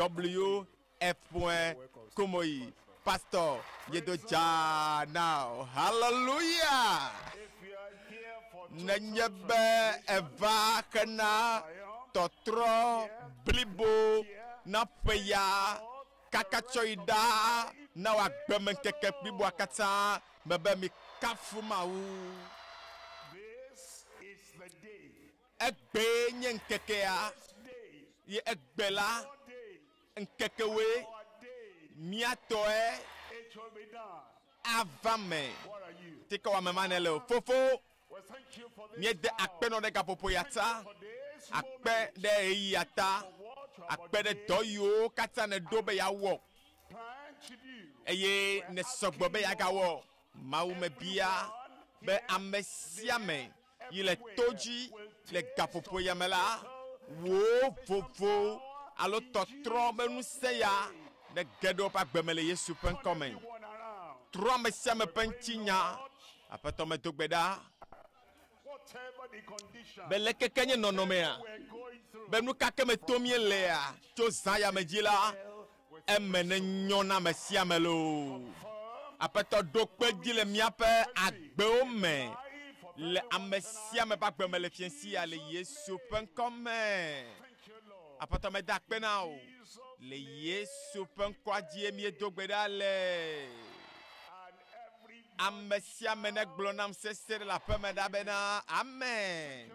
W F. Kumuyi. Pastor, míedo dzaa na wò. Hallelujah! Nenye be èva hena tɔtrɔ blibo na ƒe ya kaka tsɔ yi ɖaa na wò agbemeŋkeke bliboa katã me be mikafu Mawu. Egbee nye ŋkekea, ye egbe la, ŋkekewoe mía tɔe ava me. Tike wɔame ma nele o. Fofo, míede akpe nɔ ɖe gaƒoƒo ya ta, akpe ɖe ɣeyiɣi ya ta, akpe ɖe dɔ yiwo katã nèɖo be yeawɔ eye nèsɔgbɔ be yeagawɔ. Mawu mebia be ame sia ame yi le to dzi le gaƒoƒo ya me la, wò vovo alo tɔtrɔ be ŋusẽ ya nege ɖe woƒe agbe me le Yesu ƒe ŋkɔ me. Trɔ ame sia ame ƒe ŋutinya. Aƒetɔ medo gbe ɖa be leke ke nye nɔnɔmea, be nu ka ke me tom míelea tso zã ya me dzi la, eme nenyɔ na ame sia ame loo. Aƒetɔ ɖo kpe dzi le míaƒe agbewo me le ame sia ame ƒe agbe me le fiẽ sia le Yesu ƒe ŋkɔ me. Aƒetɔ meda akpe na wò le Yesu ƒe ŋkɔa dzie míedo gbe ɖa le. Ame sia ame negblɔ nam sese ɖe le aƒeme ɖa bena, Amen.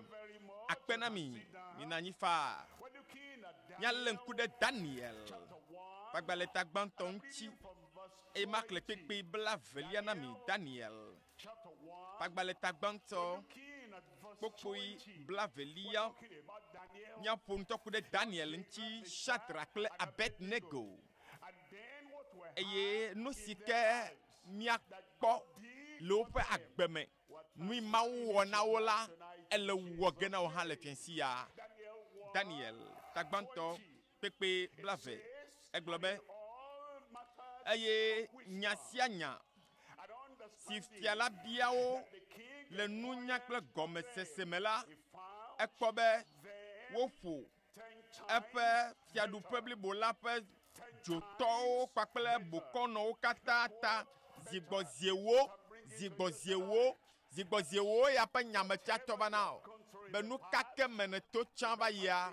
Akpe na mi, mina anyi faa. Míalé ŋku ɖe Daniel ƒe agbalẽta gbãtɔ ŋuti eye maxlẽ kpekpe blaevelia na mi. Daniel ƒe agbalẽta gbãtɔ kpokpoi blaevelia. Míaƒo ŋutɔ ku ɖe Daniel ŋuti, Shadra kple Abednego. Eye nu si ke míakpɔ le woƒe agbe me Nui Mawu wɔ na wo la, ele wɔ ge na wò hã le fiẽ sia. Daniel, ta gbãtɔ, kpekpe blave, egblɔ be, Eye nya sia nya si fia la bia wo le nunya kple gɔmesese me la, ekpɔ be woƒo eƒe fiaɖuƒe blibo la ƒe dzotɔwo kpakple bokɔnɔwo katã ta zigbɔziewo, zigbɔziewo, zigbɔziewo ya ƒe nyametsiatɔ va na wò be nu ka ke me nèto tsã va yia,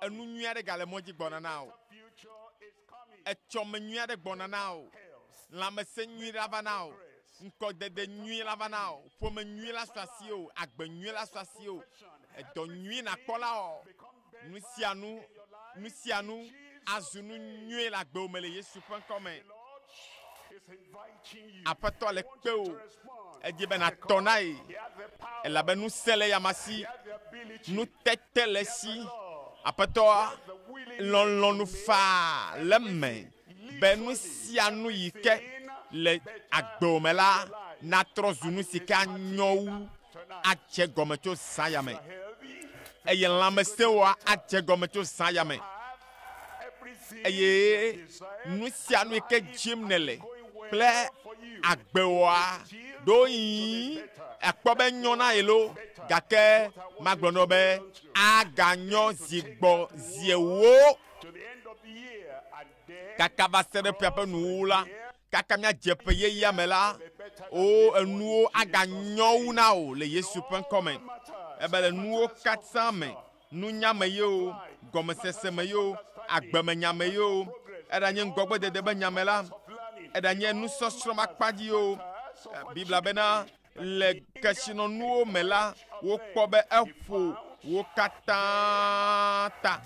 enu nyui aɖe gale mɔ dzi gbɔna na wò. Etsɔme nyui aɖe gbɔna na wò. Lãmesẽ nyui la va na wò. Ŋkɔdede nyui la va na wò. Ƒome nyui la su asiwò. Agbe nyui la su asiwò. Edɔ nyui nàkpɔ la wɔ. Nu sia nu, nu sia nu azu nu nyui le agbewò me le Yesu ƒe ŋkɔ me. Aƒetɔ le kpe wò. Edi be nàtɔ na ye elabe ŋusẽ le eyama si, nutete le esi. Aƒetɔa lɔlɔ̃nu faa le eme be nu sia nu yi ke le agbewò me la natrɔ zu nu si ke anyɔ wu adze gɔme tso zã ya me. Eye lãmesẽwoa adze gɔme tso zã ya me. Eye nu sia nu yi ke dzim nèle kple agbewòa ɖewohĩ èkpɔ be nyɔ na ye loo, gake magblɔ na wò be aganyɔ zi gbɔ zi ewo kaka va se ɖe ƒea ƒe nuwuwu la, kaka míadze ƒe yeyea me la, o enuwo aganyɔ wu na wò le Yesu ƒe ŋkɔ me. Ebe le nuwo katã me, nunya me ye o, gɔmesese me ye o, agbemenya me ye o, eɖanye ŋgɔgbedede be nya me la, eɖanye nusɔsrɔ̃ be akpa dzi ye o, Biblia bena le kesinɔnuwo me la, wokpɔ be eƒo wo katã ta.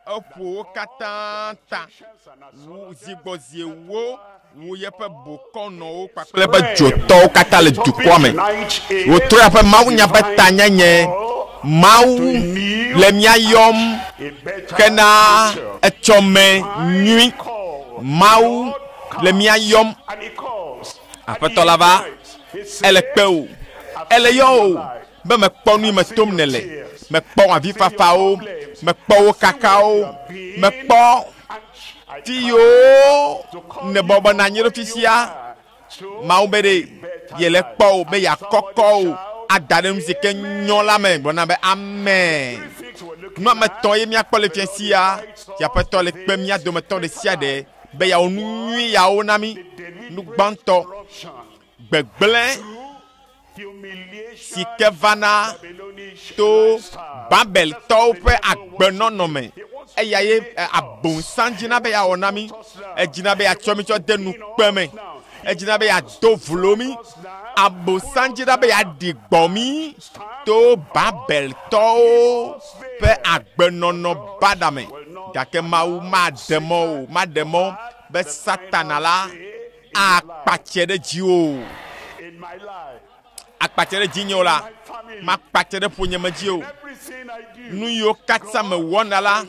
Eƒo wo katã ta wu zi gbɔ zi ewo wu yeƒe bokɔnɔwo kpakple eƒe dzotɔwo katã le dukɔa me. Wòtrɔ eƒe mawunya ƒe tanyenye. Mawu le mía yɔm hena etsɔme nyui. Mawu le mía yɔm. Aƒetɔ la va, ele kpe wò, ele yɔ wò be mekpɔ nu yi me tom nèle, mekpɔ wò avifafawo, mekpɔ wò kakawo, mekpɔ fi yiwo nèbɔbɔ nɔ anyi ɖo fifia. Mawu be ɖe yele kpɔ wò be yeakɔkɔ wò ada ɖe nu si ke nyɔ la me. Gblɔ na be amen. Nu ame etɔ̃ ye míakpɔ le fiẽ sia. Fiaƒetɔ le kpe mía dometɔ ɖe sia ɖe be yeawɔ nu nyui yawo na mí. Nu gbãtɔ, gbegblẽ si ke vana to Babeltɔwo ƒe agbenɔnɔ me. Eya ye Abosam dzina be yeawɔ na mí. Edzina be yeatsɔ mí tsɔ de nukpe me. Edzina be yeado vlo mí. Abosam dzina be yeaɖi gbɔ mí to Babeltɔwo ƒe agbenɔnɔ baɖa me. Gake Mawu maɖe mɔ o, maɖe mɔ be Satana la akpatse ɖe dziwò o. Akpatse ɖe dzinye o la, makpatse ɖe ƒonyeme dzi o. Nu yiwo katã mewɔna la,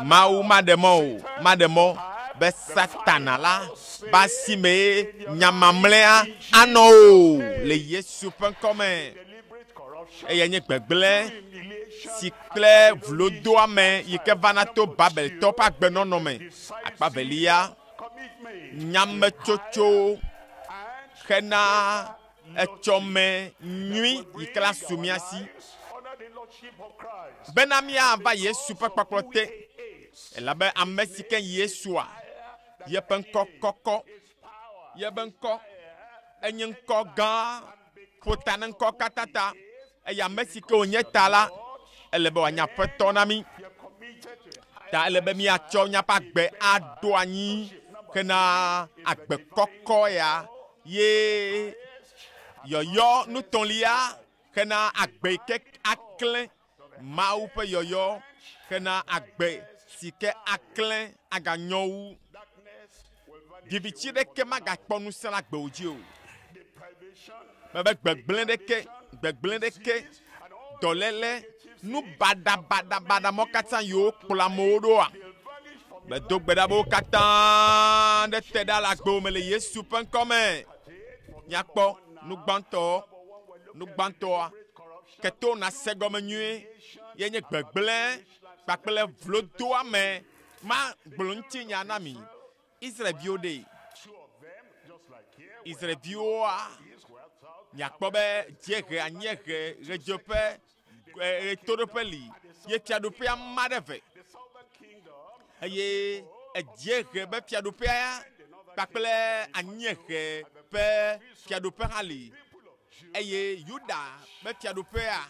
Mawu maɖe mɔ o, maɖe mɔ be Satana la be asi mee nya mamlɛa anɔ o le Yesu ƒe ŋkɔ me. Eya nye gbegblẽ si kple vlodoame yi ke vana to Babeltɔ ƒe agbenɔnɔ me. Akpa velia, nyametsotso hena etsɔme nyui yi ke la su mía si bena míava Yesu ƒe kpɔkplɔ te. Elabe ame si ke Yesua, yeƒe ŋkɔ kɔkɔ, yeƒe ŋkɔ enye ŋkɔ gã, ƒo ta ne ŋkɔ katã ta. Eye ame si ke wònye ta la, ele be wòanye aƒetɔ na mí. Ta ele be míatsɔ míaƒe agbe aɖo anyi hena agbe kɔkɔ ya ye yɔyɔ nutɔ̃lia hena agbe yi ke aklẽ Mawu ƒe yɔyɔ hena agbe si ke aklẽ aganyɔ wu. Viviti ɖeke magakpɔ ŋusẽ ɖe agbewò dzi o. Mebe gbegblẽ ɖeke, gbegblẽ ɖeke, dɔléle, nu baɖabaɖabaɖa mɔ katã yiwo kplɔ amewo ɖoa, medo gbe ɖa be wo katã ɖe te ɖa le agbewò me le Yesu ƒe ŋkɔ me. Míakpɔ nu gbãtɔ, nu gbãtɔa, ke to nàse gɔme nyuie ye nye gbegblẽ kpakple vlodoame. Magblɔ ŋutinya na mi. Israelviwo ɖe? Israelviwoa, miakpɔ be dziehe, anyiehe, ɣedzeƒe, ɣetoɖoƒe li ye fiaɖuƒea ma ɖe eve. Eye edziehe be fiaɖuƒea kpakple anyiehe ƒe fiaɖuƒe hã li. Eye Yuda ƒe fiaɖuƒea,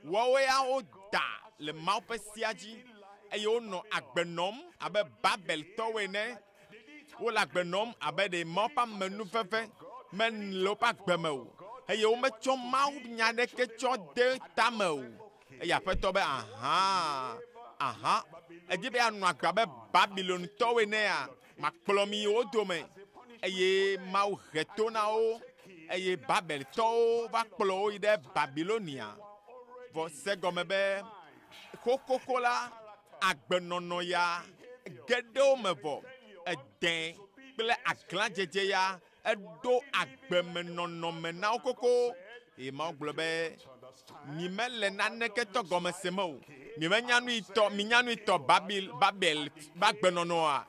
woawo ya woda le Mawu ƒe sea dzi eye wonɔ agbe nɔm abe Babeltɔwo ene. Wole agbe nɔm abe ɖe Mawu ƒe amenuveve mele woƒe agbe me o eye wometsɔ Mawu nya aɖeke tsɔ de tame o. Eye Aƒetɔ be, Ahã, ahã, èdi be yeanɔ agbe abe Babilontɔwo enea? Makplɔ mi yi wo dome. Eye Mawu he to na wo, eye Babeltɔwo va kplɔ wo yi ɖe Babilonia. Vɔ se gɔme be, xoxoxo la, agbenɔnɔ ya ge ɖe wo me vɔ, edẽ kple aglãdzedze ya eɖo agbemenɔnɔme na wo xoxo. Eye Mawu gblɔ be, Mi mele naneke tɔ gɔme se me o. Mi menya nu yi tɔ, minya nu yi tɔ Babil, Babel ƒe agbenɔnɔa?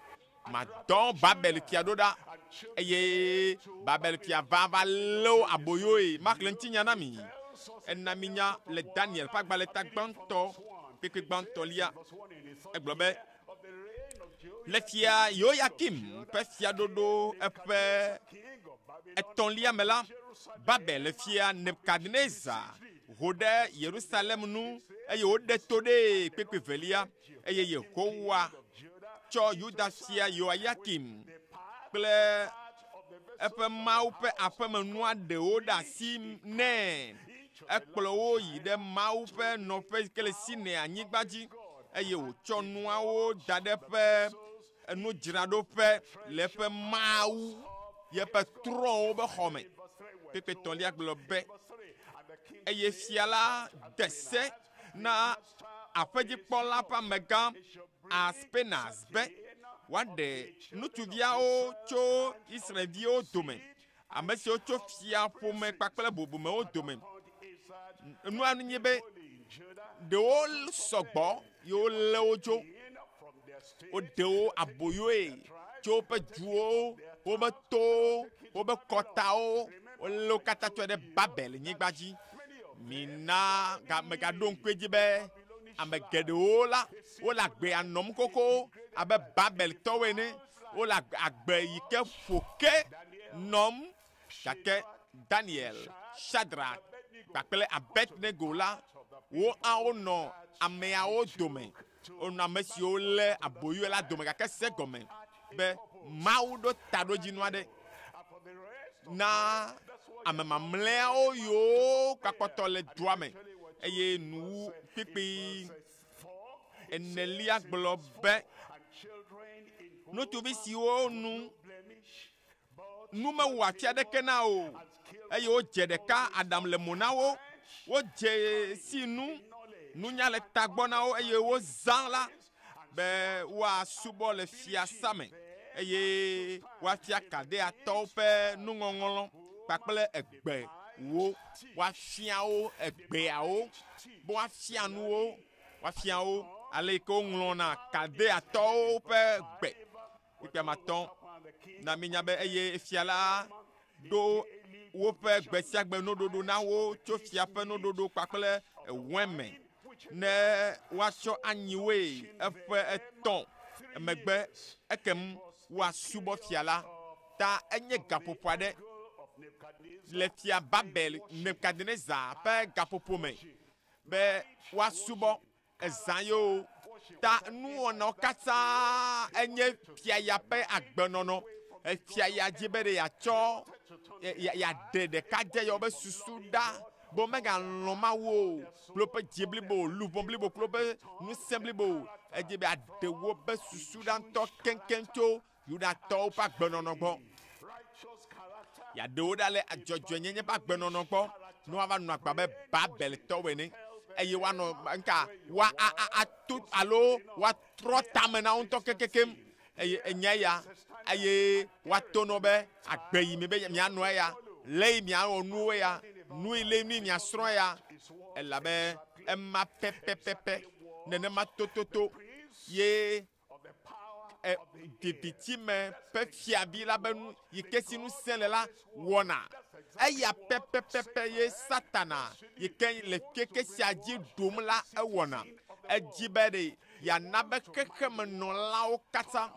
Madɔ Babel fia ɖo ɖa, eye Babel fia va va lé wo aboyoe. Maxlẽ ŋutinya na mi. Ena minya le Daniel ƒe agbalẽ ta gbãtɔ, kpekpe gbãtɔlia. Egblɔ be, Le fia Yoyakim ƒe fiaɖoɖo eƒe etɔ̃lia me la, Babel fia Nebukadnezar ho ɖe Yerusalem nu eye wòɖe to ɖee kpekpe velia, eye Yehowa tsɔ Yuda fia Yoyakim kple eƒe Mawu ƒe aƒemenua ɖewo ɖe asi nɛ. Ekplɔ wo yi ɖe Mawu ƒe nɔƒe si ke le Sinai anyigba dzi eye wòtsɔ nuawo da ɖe eƒe nudzraɖoƒe le eƒe Mawu yeƒe trɔ̃wo be xɔ me. Kpekpe tɔ̃lia gblɔ be, Eye fia la de se na aƒedzikpɔla ƒe amegã Aspenas be woaɖe ŋutsuviawo tso Israelviwo dome, ame siwo tso fia ƒome kpakple bubumewo dome. Nua nye be ɖewo sɔgbɔ ye wolé wo dzo. Woɖe wo aboyoe tso woƒe duwo, woƒe towo, woƒe kɔtawo. Wolé wo katã tsɔe ɖe Babel nyigba dzi. Mina megaɖo ŋku edzi be. Ame geɖewo la, wole agbea nɔm xoxo abe Babeltɔwo ene. Wole agbe yi ke ƒo ke nɔm. Gake Daniel, Shadrach kpakple Abednego la, wo hã wonɔ ameawo dome. Wonɔ ame siwo lé aboyoe la dome gake se gɔme be Mawu ɖo taɖodzinu aɖe na ame mamlɛawo yiwo gakpɔtɔ le dua me. Eye nuwu kpikpi enelia gblɔ be ŋutsuvi siwo nu nu mewɔ ati aɖeke na o eye wodze ɖeka aɖaŋu le mo na wo. Wodze si nu, nunya le tagbɔ na wo eye wozã la be woasubɔ le fiasa me eye woafia Kaldeatɔwo ƒe nuŋɔŋlɔ kpakple egbewo. Woafia wo egbeawo be woafia nu wo, woafia wo ale yi ke woŋlɔna Kaldeatɔwo ƒe gbe. Kpukpui amatɔ̃ na mínya be eye fia la ɖo woƒe gbe sia gbe nuɖuɖu na wo tso fia ƒe nuɖuɖu kpakple wɛn me ne woatsɔ anyi woe eƒe etɔ̃ emegbe ekem woasubɔ fia la. Ta enye gaƒoƒo aɖe le fia Babel Nebukadnezar ƒe gaƒoƒo me be woasubɔ Ezã yewo ta nuwɔnawo katã enye fia ya ƒe agbenɔnɔ. Efia ya dzi be ɖe yeatsɔ yeaɖe ɖekadze yawo be susu ɖa be womegalɔ̃ Mawu o kple woƒe dzi blibo o, luʋɔ blibo kple woƒe ŋusẽ blibo o. Edzi be yeaɖe woƒe susu ɖa ŋutɔ keŋkeŋ tso Yudatɔwo ƒe agbenɔnɔ gbɔ. Yeaɖe wo ɖa le dzɔdzɔenyenye ƒe agbenɔnɔ gbɔ ne woava nɔ agbe abe Babeltɔwo ene eye woanɔ nka woa a a ato alo woatrɔ tame na wo ŋutɔ kekekem eye enya ya eye woato nɔ be agbe yi mi be mianɔ eya le yi miawɔ nuwo ya nu yi le nu yi miasrɔ̃ ya elabe ema pɛpɛpɛpɛ nenema tototo ye vivitime ƒe fiavi la be nu yi ke si ŋusẽ le la wɔna. Eya pɛpɛpɛpɛ ye Satana yi ke le keke sia dzi ɖum la ewɔna. Edzi be ɖe yeana be xexemenɔlawo katã,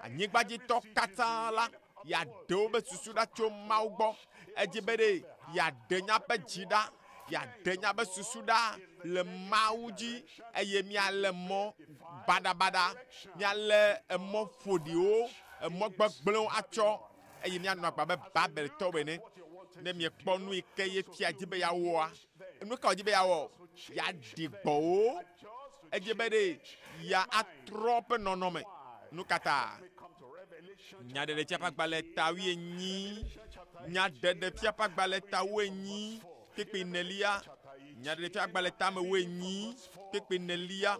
anyigbadzitɔ katã la, yeaɖe wobe susu ɖa tso Mawu gbɔ. Edzi be ɖe yeaɖe míaƒe dzi ɖa, yeaɖe míaƒe susu ɖa le Mawu dzi eye míalé mɔ baɖabaɖa, míalé emɔ ƒoɖiwo, emɔ gbegblẽwo atsɔ eye míanɔ agbe abe Babeltɔwo ene. Ne miekpɔ nu yi ke ye fia di be yeawɔa, nu ka wòdi be yeawɔ? Yeaɖi gbɔ wo. Edzi be ɖe yeatrɔ eƒe nɔnɔme. Nu ka ta? Nyaɖeɖefia ƒe agbalẽ ta wuienyi. Nyaɖeɖefia ƒe agbalẽ ta wuienyi kpekpe enelia. Nyaɖeɖefia agbalẽ tame wuienyi kpekpe enelia.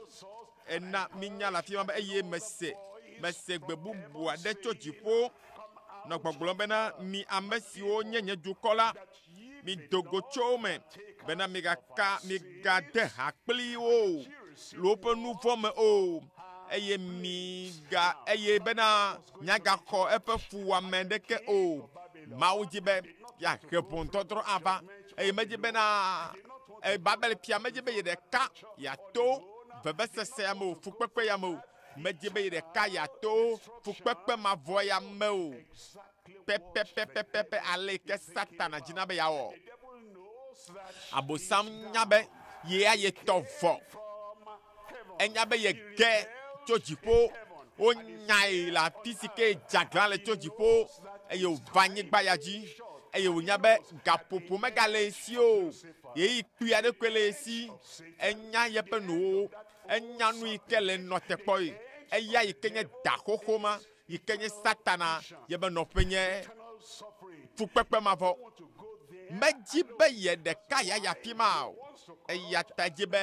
Ena mínya le afi ma be eye mese mese gbe bubu aɖe tso dziƒo nɔ gbɔgblɔm bena mi ame siwo nye nye dukɔ la, mido go tso wo me bena migaka migade ha kpli wo o le woƒe nu vɔ̃ me o eye miga eye bena miagaxɔ eƒe fuwɔame ɖeke o. Mawu dzi be yeahe ʋɔnudɔdrɔ̃ ava eye medzi bena Babel fia medzi be ye ɖeka yeato vevesese ya me o, fukpekpe ya me o. Medzi be ye ɖeka yeato fukpekpe mavɔ ya me o. Pɛpɛpɛpɛpɛ ale yi ke Satana dzina be yeawɔ. Abosam nya be ye ya ye tɔ vɔ. Enya be ye ge tso dziƒo. Wonyae le afi si ke dze aglã le tso dziƒo eye wòva anyigba ya dzi eye wònya be gaƒoƒo megale ye si o. Ɣeyiɣi kpui aɖe koe le ye si. Enya yeƒe nuwo. Enya nu yi ke le nɔ te kpɔ ye. Eya yi ke nye da xoxo ma yi ke nye Satana yeƒe nɔƒe nye fukpekpe mavɔ. Medzi be ye ɖeka yeayi afi ma o. Eya ta edzi be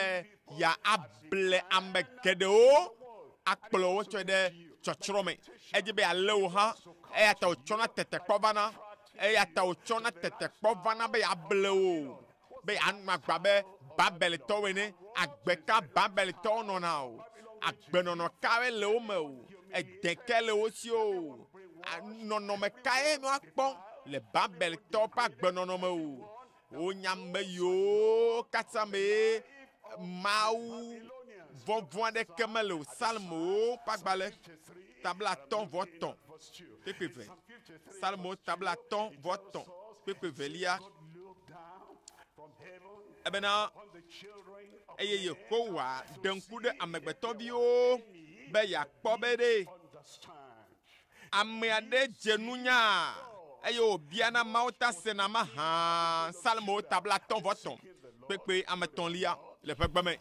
yeable ame geɖewo akplɔ wo tsɔe ɖe tsɔtsrɔ̃ me. Edzi be yealé wo hã. Eya ta wòtsɔna tetekpɔ vana. Eya ta wòtsɔna tetekpɔ vana be yeable wo, be yeanɔ agbe abe Babeltɔwo ene. Agbe ka Babeltɔwo nɔna o? Agbenɔnɔ kawoe le wo me o? Ede kae le wo si o? Nɔnɔme kae woakpɔ le Babeltɔwo ƒe agbenɔnɔ me o? Wonya ame yiwo katã mee Mawu Vɔvɔ̃ aɖeke mele o. Psalmowo ƒe agbalẽ ta 53 kpekpe 2. Psalmowo ta 53 kpekpe 2. Ebena eye Yehowa ɖe ŋku ɖe amegbetɔviwo be yeakpɔ be ɖe ame aɖe dze nunya eye wòbiana Mawu ta sena mahã. Psalmowo ta 53 kpekpe 3 le ƒe gbeme.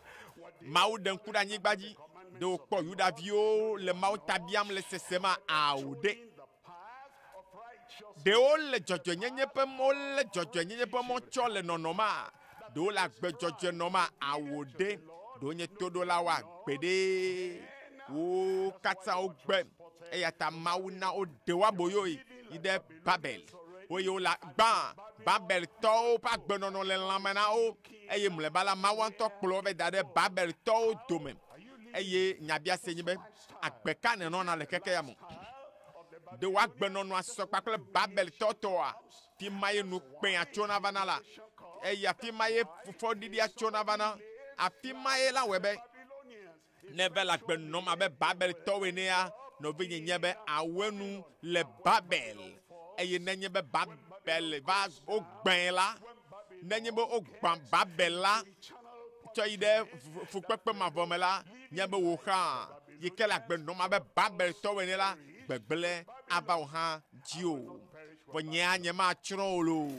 Mawu ɖe ŋku ɖe anyigba dzi. Ɖe wòkpɔ Yudaviwo le Mawu ta biam le sesema ao ɖe. Ɖewo le dzɔdzɔenyenye ƒe mɔ le dzɔdzɔenyenye ƒe mɔ tsɔ le nɔnɔma. Ɖewo le agbe dzɔdzɔe nɔma awo ɖe. Ɖewo nye toɖolawo agbe ɖe. Wo katã wogbe. Eya ta Mawu na woɖe wo aboyoe yi ɖe Babel. Woye wo la gbã Babeltɔwo ƒe agbenɔnɔ le lãme na wo eye mlɔeba la Mawu ŋutɔ kplɔ wo va da ɖe Babeltɔwo dome. Eye nyabiase nye be agbe ka nenɔna le keke ya me? Ɖe wò agbenɔnɔa sɔ kpakple Babeltɔ tɔa? Fi ma ye nukpẽa tsona vana la. Eye afi ma ye fɔɖiɖia tsona vana. Afi ma ye la wɔe be ne va le agbe nɔm abe Babeltɔwo enea, nɔvinye nye be awɔe nu le Babel. Eye nenye be Babel va wogbãe la, nenye be wogbã Babel la tsɔ yi ɖe fukpekpe mavɔ me la, nye be wò hã yi ke le agbe nɔm abe Babeltɔwo ene la, gbegblẽ ava wò hã dziwò. Vɔ nyea nye matsrɔ̃ wò loo.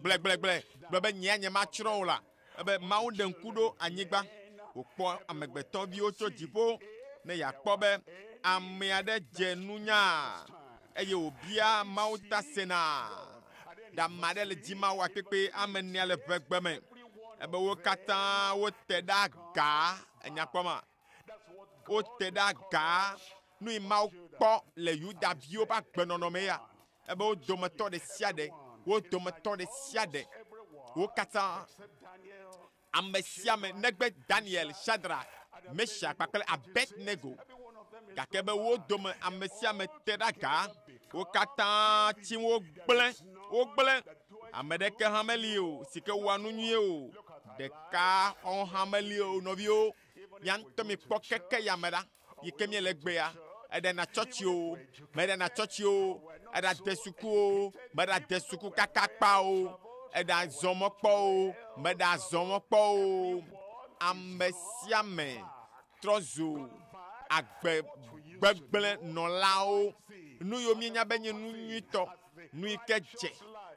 Gblẽgblẽgblẽ gblɔ be nyea nye matsrɔ̃ wò la. Ebe Mawu ɖe ŋku ɖo anyigba wòkpɔ amegbetɔviwo tso dziƒo ne yeakpɔ be ame aɖe dze nunya eye wòbia Mawu ta sena. Ɖe ame aɖe le dzi Mawu akpekpe ame enea le ʋegbe me. Ebe wo katã wote ɖe aga. Enya kpɔma? Wote ɖe aga. Nu yi Mawu kpɔ le Yudaviwo ƒe agbenɔnɔ me ya. Ebe wo dometɔ ɖe sia ɖe, wo dometɔ ɖe sia ɖe, wo katã ame sia ame negbe Daniel, Shadrach, Meshach kpakple Abednego. Gake be wo dome ame sia ame te ɖe aga. Wo katã tsi wo gblẽ, wo gblẽ. Ame ɖeke hã meli o si ke wɔa nu nyuie o. Ɖeka xɔ hã meli o nɔviwo. Mía ŋutɔ mikpɔ keke ya me ɖa yi ke míele egbea. Eɖena tsɔtsi o, meɖena tsɔtsi o, eɖade suku o, meɖade suku kaka kpa o, eɖa zɔmɔ kpɔ o, meɖa zɔmɔ kpɔ o. Ame sia ame trɔ zu agbe gbegblẽ nɔlawo. Nu yiwo míenya be nye nu nyuitɔ, nu yi ke dze,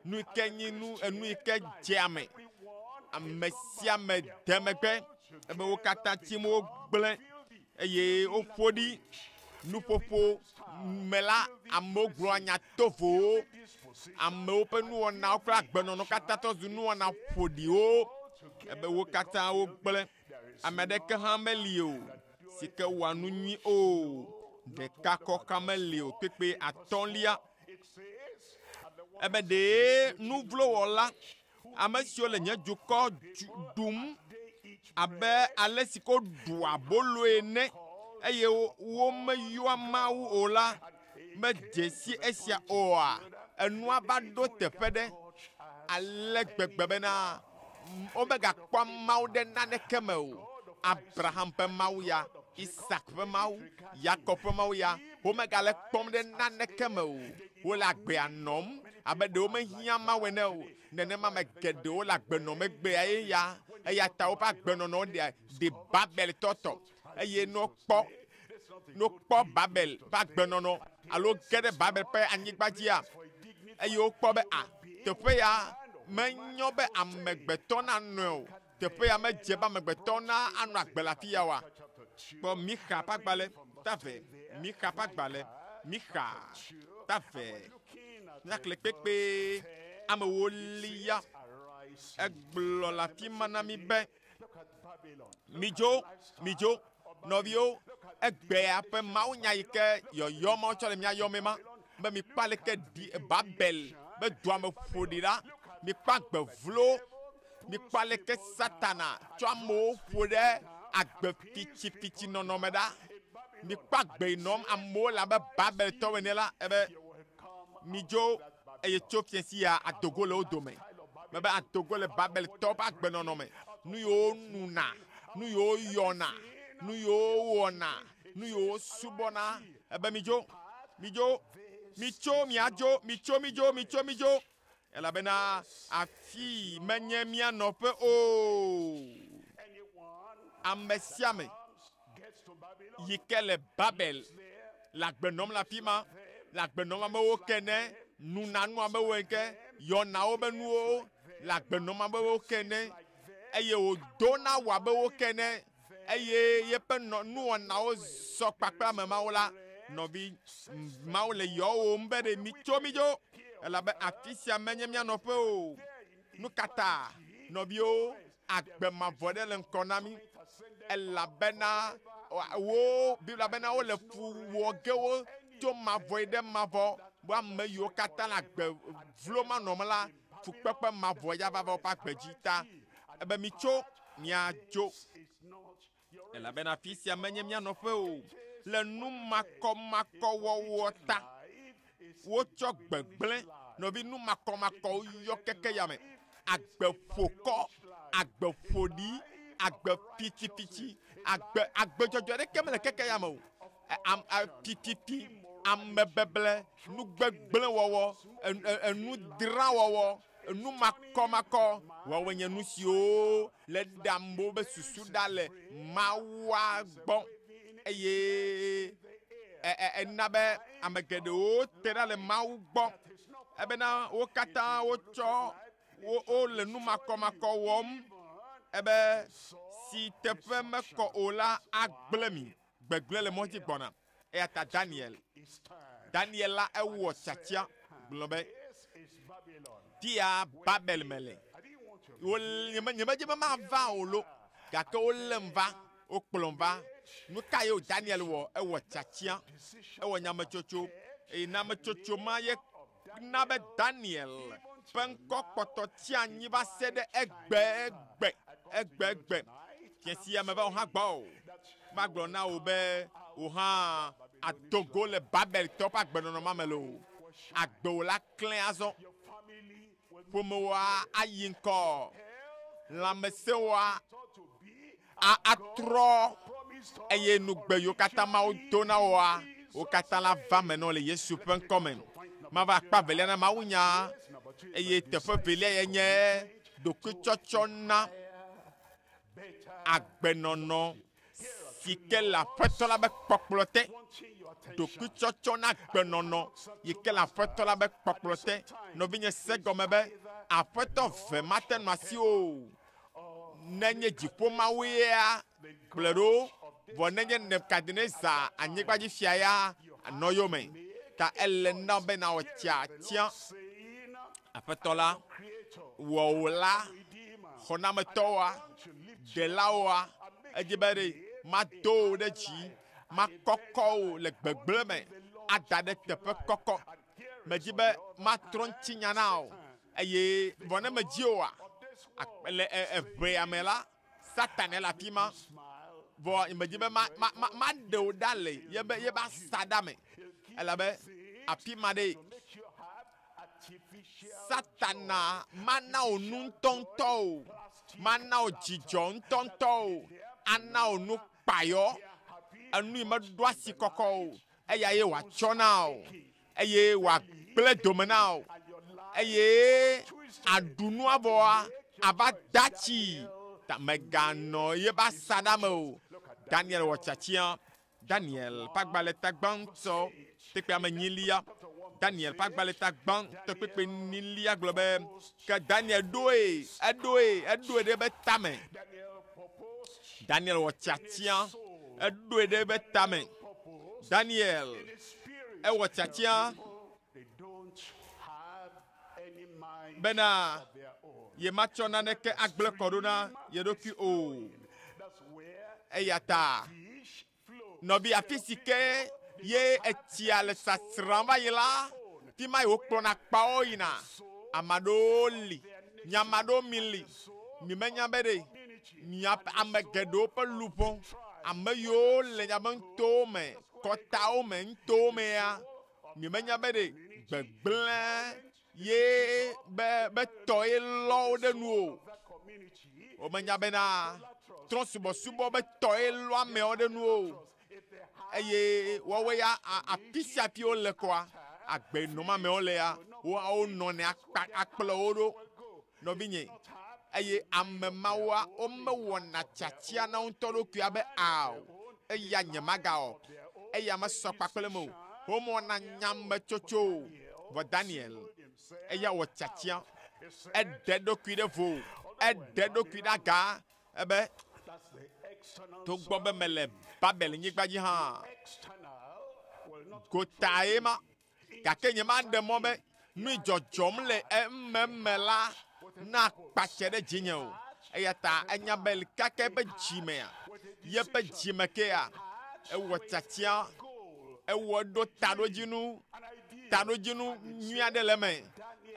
nu yi ke nye nu enu yi ke dze ame. Ame sia ame de megbe ebe wo katã tim wogblẽ eye woƒo ɖi nuƒoƒo me la amewo gblɔa nya tovowo. Amewo ƒe nuwɔnawo kple agbenɔnɔ katã trɔ zu nuwɔna ƒoɖiwo ebe wo katã wogblẽ. Ame aɖeke hã meli o si ke wɔa nu nyui o. Ɖeka kɔ meli o. Kpekpe 5. Ebe ɖe nuvlowɔla ame siwo le nye dukɔ ɖum abe ale si ko ɖua abolo ene eye womeyɔa Mawu o la medze si esia oa? Enua va ɖo teƒe ɖe ale gbegbe bena womegakpɔa Mawu ɖe naneke me o. Abraham ƒe Mawu ya, Isak ƒe Mawu, Yakob ƒe Mawu ya, womegale kpɔm ɖe naneke me o. Wole agbea nɔm abe ɖe womehiã Mawu ene o. Nenema ame geɖewo le agbe nɔm egbea ye ya. Eya ta woƒe agbenɔnɔ ɖi Babel tɔtɔ. Eye ne wokpɔ Babel ƒe agbenɔnɔ alo ge ɖe Babel ƒe anyigba dzia, eye wokpɔ be a teƒe ya menyo be amegbetɔ nanɔe o. Teƒe ya medze be amegbetɔ na anɔ agbe le afi ya oa. Kpɔ Mixa ƒe agbalẽ ta 2. Mixa ƒe agbalẽ Mixa ta 2. Míaxlẽ kpekpe amewo lia. Egblɔ le afi ma na mí be midzo, midzo, nɔviwo, egbea ƒe mawunya yi ke yɔyɔ ma wotsɔ le mía yɔmee ma be mikpɔ aleke ɖi Babel be dua me ƒo ɖi ɖa. Mikpɔ agbe vlo, mikpɔ aleke Satana tsɔ amewo ƒo ɖe agbe fitsifitsi nɔnɔme ɖa. Mikpɔ agbe yi nɔm amewo le abe Babeltɔwo ene la ebe midzo eye tso fiẽ ya adogo le wo dome. Mebe adogo le Babeltɔwo ƒe agbenɔnɔ me. Nu yiwo nuna, nu yiwo yɔna. Nu yiwo wowɔna, nu yiwo wosubɔna. Ebe midzo, midzo, mitso miadzo, mitso midzo, mitso midzo. Elabena afii menye mía nɔƒe o. Ame sia ame yi ke le Babel le agbe nɔm le afi ma, le agbe nɔm amewo ke ne, nunanu amewo ke, yɔna wobe nuwo le agbe nɔm amewo ke ne, eye wòdona wɔ abe wo ke ne, eye yeƒe nɔ nuwɔnawo zɔ kpakple ame mawo la, nɔvi mawo le yɔwòm be ɖe mitso midzo, elabe afi sia menye mía nɔƒe o. Nu ka ta nɔviwo agbe mavɔ ɖe le ŋkɔ na mí? Elabena wo Biblia bena wole fu wɔ ge wo tso mavɔ yi ɖe mavɔ. Bo ame yiwo katã le agbe vlo manɔm la, fukpekpe mavɔ ya va va woƒe agbe dzi ta. Ebe mitso miadzo. Elabena afi sia menye mía nɔƒe o. Le nu makɔmakɔwɔwɔ ta, wotsɔ gbegblẽ nɔvi nu makɔmakɔwo yɔ keke ya me. Agbe ƒokɔ, agbe ƒoɖi, agbe fitsifitsi, agbe agbe dzɔdzɔe ɖeke mele keke ya me o. Fififi, amebeble, nugbegblẽwɔwɔ, enudrawɔwɔ, enu makɔmakɔ woawoe nye nu siwo le ɖe amewo be susu ɖa le Mawua gbɔ eye ena be ame geɖewo te ɖa le Mawu gbɔ ebena wo katã wotsɔ wole nu makɔmakɔ wɔm ebe si teƒe mekɔ o la agblẽ mi. Gbegblẽ le mɔ dzi gbɔna. Eya ta Daniel, Daniel la ewɔ tiatia gblɔ be, Fia Babel mele. Nyemedze be mava o lo, gake wolém va, wokplɔm va. Nu ka ye Daniel wɔ? Ewɔ tiatia, ewɔ nyametsotso eye nyametsotso ma ye na be Daniel ƒe ŋkɔ kpɔtɔ tsi anyi va se ɖe egbegbe, egbegbe. Fia sia meva wò hã gbɔ o. Magblɔ na wò be wò hã àdo go le Babeltɔwo ƒe agbenɔnɔ ma me loo. Agbewò la klẽ azɔ. Ƒomewòa ayi ŋkɔ. Lãmesẽwòa atrɔ eye nugbe yiwo katã Mawu do na wòa, wo katã la va me na wò le Yesu ƒe ŋkɔ me. Mava akpa evelia na mawunya eye teƒe evelia ye nye ɖokuitsɔtsɔ na agbenɔnɔ si ke le Aƒetɔ la be kpɔkplɔ te. Ɖokuitsɔtsɔ na agbenɔnɔ yi ke le Aƒetɔ la be kpɔkplɔ te. Nɔvinye se gɔme be Aƒetɔ ve mate nɔ asi o. Nenye dziƒo Mawu yea, kplɔe ɖo. Vɔ nenye Nebukadnezar anyigbadzi fia ya, nɔ yome. Ta ele na be nawɔ tiatia. Aƒetɔ la, wɔwòla, xɔnametɔwoa, ɖelawoa, edzi be ɖe mado wò ɖe dzi, makɔkɔ wò le gbegblẽ me, ada ɖe teƒe kɔkɔ. Medzi be matrɔ ŋutinya na wò eye vɔ ne medzi oa, le eʋea me la, Satana le afi ma. Vɔ medzi be maɖe wò ɖa le yebe yebe asaɖa me elabe afi ma ɖe Satana mana wò nu ŋutɔŋutɔ o, mana wò dzidzɔ ŋutɔŋutɔ o, ana wò nu kpayɔ, enu yi meɖo asi kɔkɔ o, eya ye wòatsɔ na wò eye wòagblẽ dome na wò eye aɖu nua vɔa ava da tsi. Ta meganɔ yebe asaɖa me o. Daniel wɔ tiatia. Daniel ƒe agbalẽ ta gbãtɔ kpekpe ame enyilia. Daniel ƒe agbalẽ ta gbãtɔ kpekpe enyilia gblɔ be, ke Daniel ɖoe, eɖoe, eɖoe ɖe eƒe tame. Daniel wɔ tiatia, eɖoe ɖe eƒe tame. Daniel ewɔ tiatia bena yematsɔ naneke agblẽ kɔ ɖo na ye ɖokui o. Eya ta nɔvi afi si ke ye etsia le sasram va yi la, fi ma ye wokplɔna kpawo yina. Ame aɖewo li, nye ame aɖewo mi li, mi menya be ɖe miaƒe ame geɖewo ƒe luʋɔ, ame yiwo le miaƒe nutowo me, kɔtawo me, nutowo mea, mi menya be ɖe gbegblẽ ye be be tɔ ye lɔ wo ɖe nu o. Womenya bena Trɔ̃subɔsubɔ be tɔe lɔ ameawo ɖe nu o. Eye woawoe ya afi sia afi wole koa, agbe nɔm amewo le ya, woawo nɔnɛ akpa akplɔ wo ɖo. Nɔvinye, eye ame mawoa, womewɔna tiatia na wo ŋutɔ ɖokui abe ao, eya nyemagawɔ, eya mesɔ kpakple me o. Womewɔna nyametsotso o. Vɔ Daniel, eya wɔ tiatia. Eɖe eɖokui ɖe vo, eɖe eɖokui ɖe aga ebe, togbɔ be mele Babel nyigba dzi hã, gotae ma. Gake nyemaɖe mɔ be nui dzɔdzɔm le ememe la nakpatse ɖe dzinye o. Eya ta enya be kaka eƒe dzimea, yeƒe dzime kea, ewɔ tiatia, ewɔ ɖo taɖodzinu, taɖodzinu nyui aɖe le eme.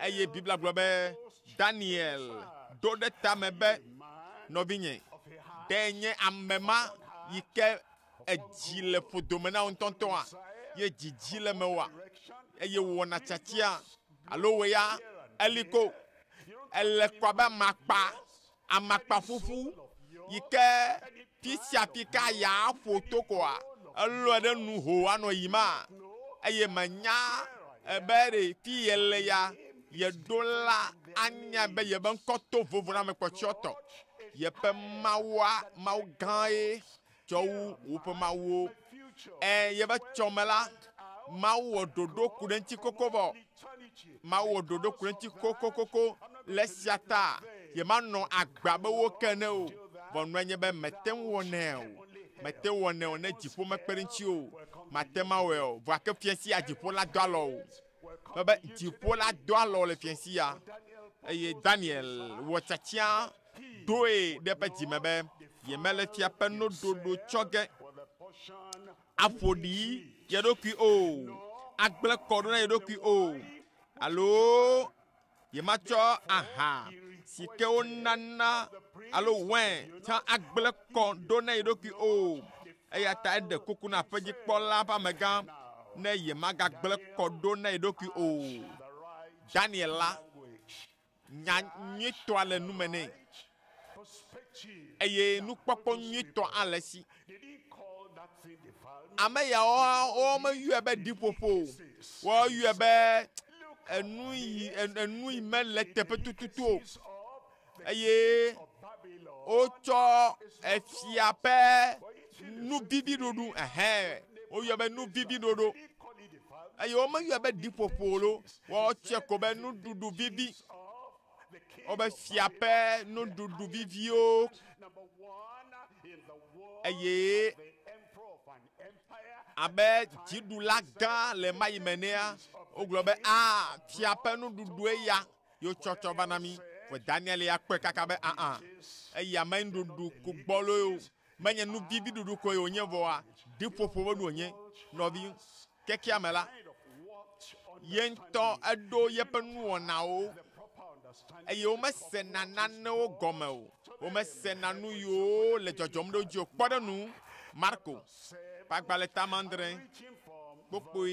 Eye Biblia gblɔ be Daniel ɖo ɖe tame be, nɔvinye, ɖe nye ame ma yi ke edzi le ƒodome na wo ŋutɔŋutɔa, ye dzidzi le mewòa, eye wòwɔna tiatia, alo wò ya eli ko, ele ko abe amakpa, amakpa ƒuƒu yi ke fi sia fi ka ya ƒo to koa, elɔe ɖe nu ho anɔ yima, eye menya ebe ɖe fi yele ya, yeɖo la anya be yebe ŋkɔ to vovo na ame kpɔtɔetɔ. Yeƒe Mawua, Mawu gã ye tsɔ wu woƒe mawuwo. Ɛ yebe tsɔme la, Mawu wɔ ɖoɖo ku ɖe ŋuti koko vɔ. Mawu wɔ ɖoɖo ku ɖe ŋuti kokokoko le esia ta yemanɔ agbe abe wo ke ene o. Vɔ nua nye be mete ŋu wɔnɛ o. Mete ŋu wɔnɛ o ne dziƒo mekpe ɖe ŋuti o. Mate ŋu awɔe o. Vɔa ke fia sia dziƒo la do alɔ o. Mebe dziƒo la do alɔ le fia sia. Eye Daniel wɔ tiatia ɖoe ɖe eƒe dzime be yemele fia ƒe nuɖuɖu tsɔ ge aƒo ɖi ye ɖokui o, agblẽ kɔ ɖo na ye ɖokui o, alo yematsɔ aha si ke wonana alo wɛn tsã agblẽ kɔ ɖo na ye ɖokui o. Eya ta eɖe kuku na aƒedzikpɔla ƒe amegã ne yemagagblẽ kɔ ɖo na ye ɖokui o. Daniel la, nya nyuitɔa le nume nɛ eye nukpɔkpɔ nyuitɔ hã le esi. Ame yawo womeyɔe be ɖiƒoƒo o, woyɔe be enu yi enu yi mele teƒe tututu o eye wotsɔ efia ƒe nuviviɖoɖo ɛhɛ woyɔe be nuviviɖoɖo eye womeyɔe be ɖiƒoƒo lo wotsɔe ko be nuɖuɖu vivi wobe fia ƒe nuɖuɖu viviwo eye abe dziɖula gã le mayi me nea wogblɔ be a fia ƒe nuɖuɖue ya yewotsɔtsɔ va na mí. Vɔ Daniel ya kpɔe kaka be aa eya me nuɖuɖu ku gbɔloe o. Menye nu vivi ɖuɖu koe wònye vɔa ɖiƒoƒo be nu wònye. Nɔvi, kekea me la, ye ŋutɔ eɖo yeƒe nuwɔnawo eye womesena nanewo gɔme o. Womesena nu yiwo le dzɔdzɔm ɖe wo dzi o. Kpɔ ɖe nu Marko ƒe agbalẽ tame adre kpokpoe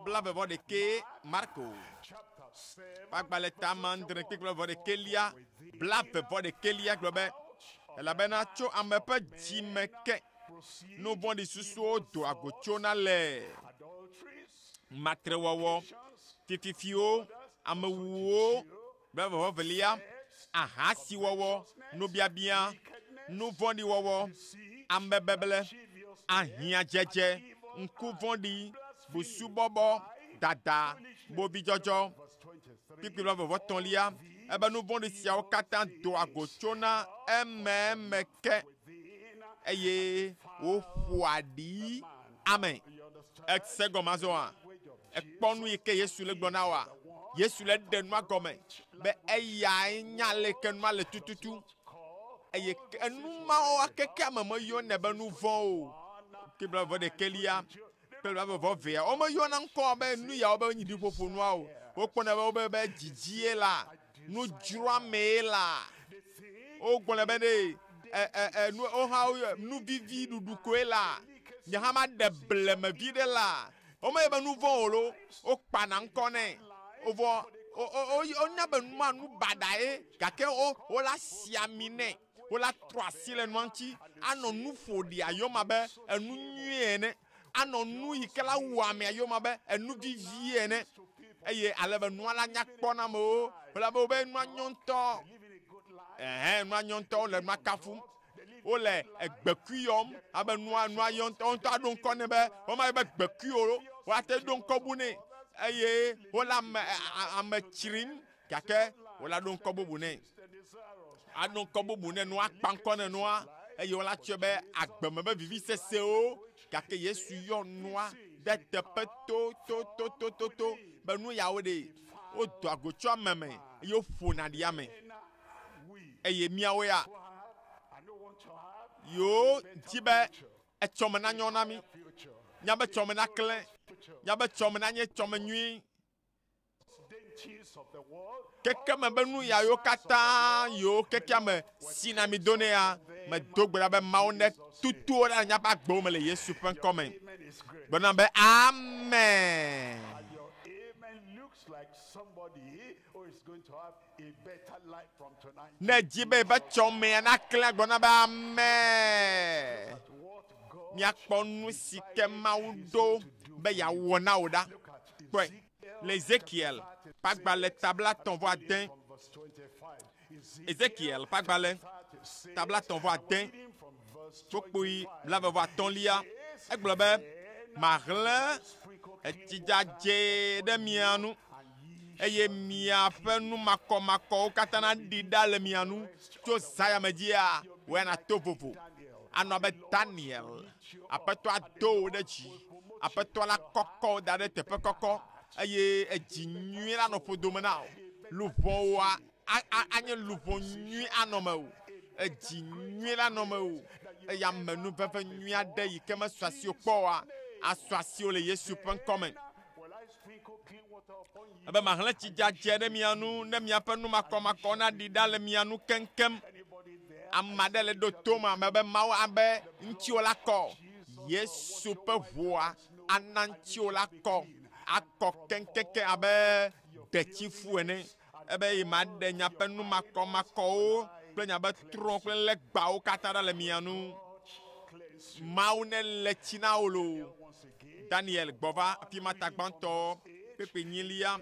21 Marko ƒe agbalẽ tame adre kpokpoe 21 21 gblɔ be elabena tso ame ƒe dzime ke nu vɔ̃ɖi susuwo doa go tsona le matrewɔwɔ, fififiwo, amewuwuwo, 22, ahasiwɔwɔ, nubiabia, nu vɔ̃ɖi wɔwɔ, amebeble, ahiãdzedze, ŋku vɔ̃ɖi, busubɔbɔ, dada, bovidzɔdzɔ. Kpukpui 23, ebe nu vɔ̃ɖi siawo katã doa go tsona ememe ke eye woƒoa ɖi ame. Ese gɔme azɔa? Ekpɔ nu yi ke Yesu le gblɔ na woa? Yesu le ɖe nua gɔme be eyae nya aleke nua le tututu. Eye enu mawo keke ame meyɔnɛ be nu vɔ̃ o. Ke 21 kple 22 womeyɔna ŋkɔ be nu yawo be nyi ɖiƒoƒo nua o. Wokpɔnɛ be wobe be dzidzie la, nudzroamee la. Wogblɔnɛ be ɖe nu wohã nu vivi ɖuɖu koe la. Nye hã maɖe bleme vi ɖe la. Womeyɔ be nu vɔ̃ o lo, wokpana ŋkɔ nɛ. Wovɔ wonya be nua nu baɖa ye gake wola si ami nɛ. Wola trɔ asi le nua ŋuti anɔ nu ƒoɖi ayɔm abe enu nyui ene, anɔ nu yi ke la wu ame ayɔm abe enu vivi ene. Eye ale be nua la nya kpɔ na amewo. Wole be wobe nua nyɔ ŋutɔ. Ɛhɛ, nua nyɔ ŋutɔ, wole nua kafum. Wole egbekui yɔm abe nua nua yɔ ŋutɔ. Wo ŋutɔ aɖo ŋkɔ nɛ be womayɔ be gbekui o. Woate ɖo ŋkɔ bu nɛ eye wole ame ame tsrim gake wole aɖo ŋkɔ bubu nɛ. Aɖo ŋkɔ bubu nɛ nua, akpa ŋkɔ nɛ nua eye wole atsɔe be agbeme be vivisesewo gake Yesu yɔ nua ɖe teƒe tototototo be nu yawo ɖe wodoa go tso ame me eye woƒona ɖi ame. Eye míawo ya yewo di be etsɔme nanyɔ na mí, míabe tsɔme naklẽ, míabe tsɔme nanye tsɔme nyui. Kekeme be nu yawo katã yiwo kekeame si na mi do nɛa, medo gbe ɖa be Mawu ne tutu wo ɖa le míaƒe agbewo me le Yesu ƒe ŋkɔ me. Gblɔ nam be amen. Ne èdi be yeƒe tsɔmea naklẽ, gblɔ na be amen. Míakpɔ nu si ke Mawu ɖo be yeawɔ na wò ɖa. Kpɔe le Ezekiel ƒe agbalẽ ta 35. Ezekiel ƒe agbalẽ ta 35, kpukpui 25, egblɔ be, Mahlẽ etsi dzadzɛ ɖe mia nu, eye miaƒe nu makɔmakɔwo katã naɖi ɖa le mia nu. Tso zã ya me dzia, wò ya nàto vovo anɔ abe Daniel. Aƒetɔ ado wò ɖe dzi. Aƒetɔ la kɔkɔ wò da ɖe teƒe kɔkɔ eye edzi nyui la nɔ ƒodome na wò. Luʋɔwòa anye luʋɔ nyui anɔ mewò. Edzi nyui la nɔ mewò eye amenuveve nyui aɖe yi ke mesu asiwò kpɔ oa, asu asiwò le Yesu ƒe ŋkɔ me. Ebe mahlẽ tsi dzadzɛ ɖe mia nu ne miaƒe nu makɔmakɔ naɖi ɖa le mia nu keŋkeŋ. Ame aɖe le ɖo tom ame be Mawu abe ŋutiwò la kɔ. Yesu ƒe ʋua ana ŋutiwò la kɔ, akɔ keŋkeŋkeŋ abe ɖetifu ene. Ebe eye maɖe miaƒe nu makɔmakɔwo kple miaƒe trɔ̃ kple legbawo katã ɖa le mia nu. Mawu nelé tsi na wò loo. Daniel gbɔ va afi ma ta gbãtɔ kpekpe nyilia.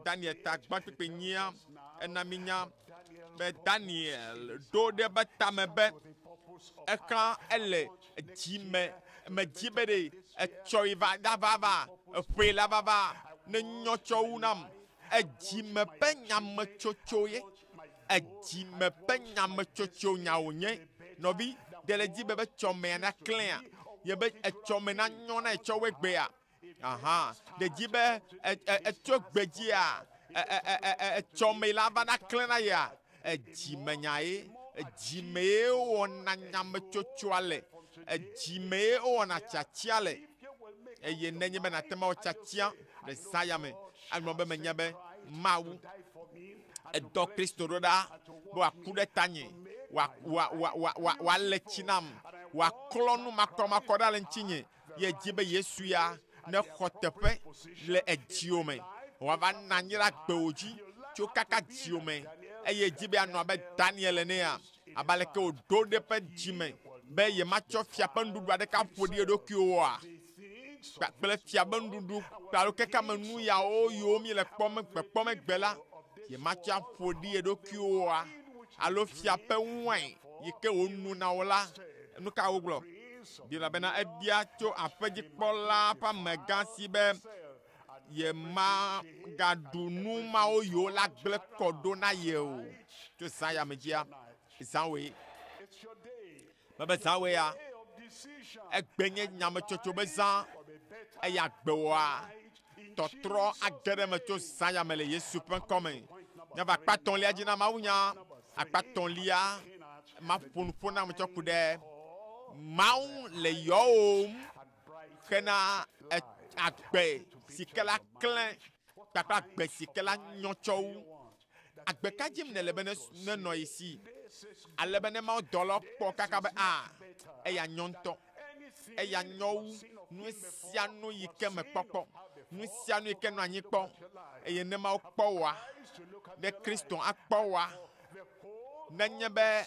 Daniel ta gbã kpekpe nyia ena mínya be Daniel ɖo ɖe eƒe tame be exlã ele dzi me medzi be ɖe etsɔ yi va va va eƒe la va va ne nyɔ tsɔ wu nam. Edzime ƒe nyametsotso ye. Edzime ƒe nyametsotso nya wònye. Nɔvi, ɖe le di be be tsɔmea naklẽa? Ye be etsɔme nanyɔ na etsɔ woe gbea? Aha, ɖe di be etso gbe dzia, etsɔme la va naklẽ na yea? Edzime nya ye. Edzime ye wowɔna nyametsotsoa le. Edzime ye wowɔna tiatia le. Eye nenye be nàte ŋu awɔ tiatia le zã ya me, agblɔ be menya be Mawu edɔ Kristo ɖo ɖa be wòaku ɖe tanye, wòale tsi nam, wòaklɔ nu makɔmakɔ ɖa le ŋutinye. Ye dzi be Yesu ya nexɔ teƒe le edziwò me, wòava nɔ anyi ɖe agbewò dzi tso kaka dziwò me. Eye dzi be yeanɔ abe Daniel enea, abe aleke wòɖo ɖe eƒe dzi me be yematsɔ fia ƒe nuɖuɖu aɖeke aƒo ɖi eɖokui oa, kpakple fia ƒe nuɖuɖu kple alo kekame nu yawo yiwo míele kpɔm kpɔkpɔm egbe la, yematsɔ aƒo ɖi eɖokui oa, alo fia ƒe wain yi ke wòno na wo la, nu ka wogblɔ? Biblia bena ebia tso aƒedzikpɔla ƒe amegã si be yemagaɖu nu mawo yiwo la gblẽ kɔ ɖo na ye o. Tso zã ya me dzia, zã woe. Mebe zã woe ya, egbe nye nyametsotso be zã, eya gbewɔa tɔtrɔ age ɖe eme tso zã ya me le Yesu ƒe ŋkɔ me. Míava akpa etɔ̃lia dzi na mawunya. Akpa etɔ̃lia, maƒo nu ƒo na ame tsɔ ku ɖe Mawu le yɔwòm hena agbe si ke la klẽ kpakple agbe si ke la nyɔ tsɔ wu. Agbe ka dzim nèle be nenɔ ye si? Ale be ne Mawu dɔlawo kpɔ kaka be, a, eya nyɔ ŋutɔ, eya nyɔ wu nu sia nu yi ke mekpɔ kpɔ, nu sia nu yi ke nɔ anyi kpɔ. Eye ne Mawu kpɔ wòa, ne Kristo akpɔ wòa, nenye be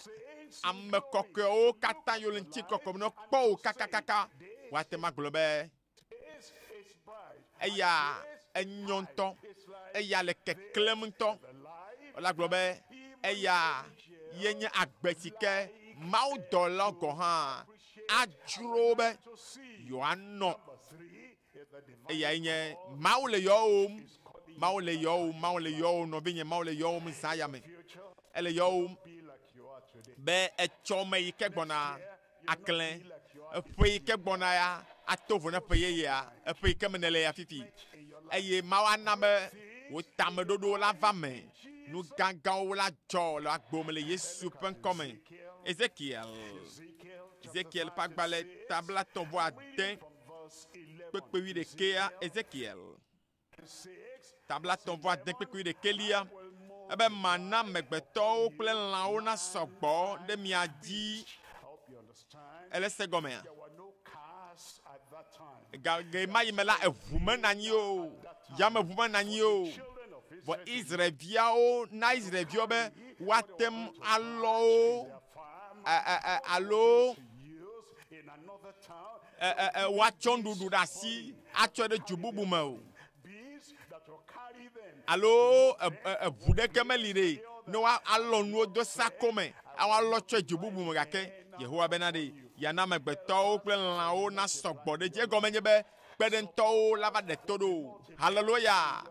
Ame kɔkɔewo katã yiwo le ŋutikɔkɔe me ne wokpɔ wò kakakaka, woate ŋu agblɔ be, Eya enyo ŋutɔ, eya le keklẽm ŋutɔ. Wole agblɔ be eya ye nye agbe si ke mawudɔlawo gɔ̃ hã adzro be yewoanɔ. Eyae nye Mawu le yɔwòm, Mawu le yɔwòm, Mawu le yɔwòm, nɔvinye, Mawu le yɔwòm zã ya me. Ele yɔwòm be etsɔme yi ke gbɔna aklẽ. Eƒe yi ke gbɔna ya ato vo na ƒe yeyea, eƒe yi ke me nèle ya fifi. Eye Mawu ana be wò tameɖoɖowo la va me. Nu gãgãwo la dzɔ le agbo me le Yesu ƒe ŋkɔ me. Ezekiel, Ezekiel ƒe agbalẽ ta 35 kpekpe wuiɖekɛa, Ezekiel ta 36 kpekpe wuiɖekɛlia, ebe mana amegbetɔwo kple lãwo nasɔ gbɔ ɖe mia dzi. Ele se gɔmea? Ga ɣe ma yi me la, eʋu menɔ anyi o, yameʋu menɔ anyi o. Vɔ Israelviawo na Israelviawo be woate ŋu alɔ wo alo woatsɔ nuɖuɖu ɖe asi atsɔe ɖe du bubu me o. Alo eʋu ɖeke meli ɖe ne woalɔ nuwo do sako me woalɔ tsɔe du bubu me gake Yehowa bena ɖe yeana amegbetɔwo kple lãwo nasɔ gbɔ ɖe edzi. Egɔme nye be kpeɖeŋutɔwo la va ɖe to ɖo. Haleluya!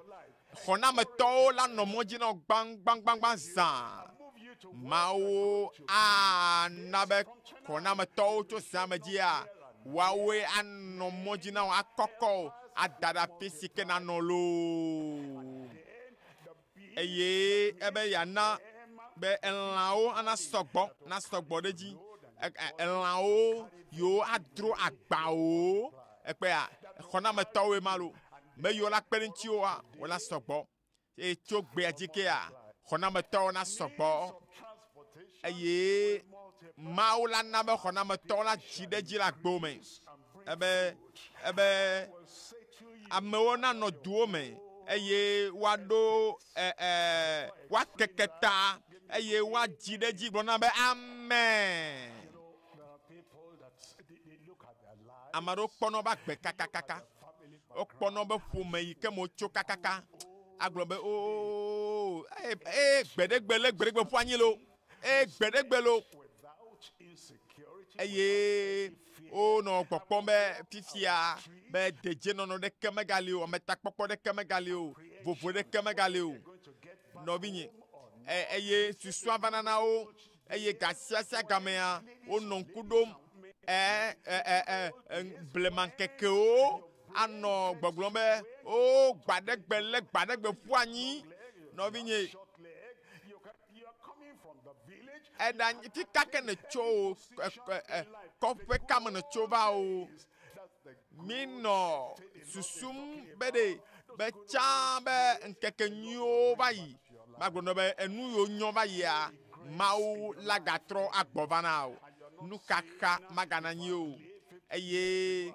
Xɔnametɔwo la nɔ mɔ dzi na wo gbãgbãgbãgbã zã. Mawu ana be xɔnametɔwo tso zã me dzia, woawoe anɔ mɔ dzi na wo, akɔkɔ wo, ada ɖe afi si ke nanɔ loo. Eye ebe yeana be elãwo ana sɔgbɔ, nasɔ gbɔ ɖe edzi. Elãwo yiwo adro agbawo. Ekpea, xɔnametɔwoe ma lo. Me yiwo la kpe ɖe ŋutiwoa, wola sɔgbɔ. Eye tso gbea dzi kea, xɔnametɔwo na sɔgbɔ. Eye Mawu la na be xɔnametɔwo la dzi ɖe edzi le agbo me. Ebe, ebe amewo nanɔ duwo me eye woaɖo ɛ ɛ woakeke ta eye woadzi ɖe edzi gblɔ na be amen. Ame aɖewo kpɔnɔ be agbe kakakaka. Wokpɔnɔ be ƒome yi ke me wotso kakaka. Agblɔ be oo ee ee gbeɖegbe le gbeɖegbe ƒu anyi lo. Ee gbeɖegbe lo. Eye wonɔ gbɔkpɔm be fifia be dedienɔnɔ ɖeke megali o, ametakpɔkpɔ ɖeke megali o, vovo ɖeke megali o. Nɔvinye, eye susua vana na wo eye gasiasia gamea wonɔ ŋku ɖom ɛ ɛ ɛ ɛ blemaŋkekewo anɔ gbɔgblɔm be o gbaɖegbe lé gbaɖegbe ƒu anyi nɔvinye eɖa fi ka ke nètso o kɔƒe ka me nètso va o minɔ susum be ɖe be tsã be ŋkeke nyuiwo va yi magblɔ nɔ be enu yiwo nyɔ va yia Mawu la gatrɔ agbɔ va na o nuxaxa magana anyi o eye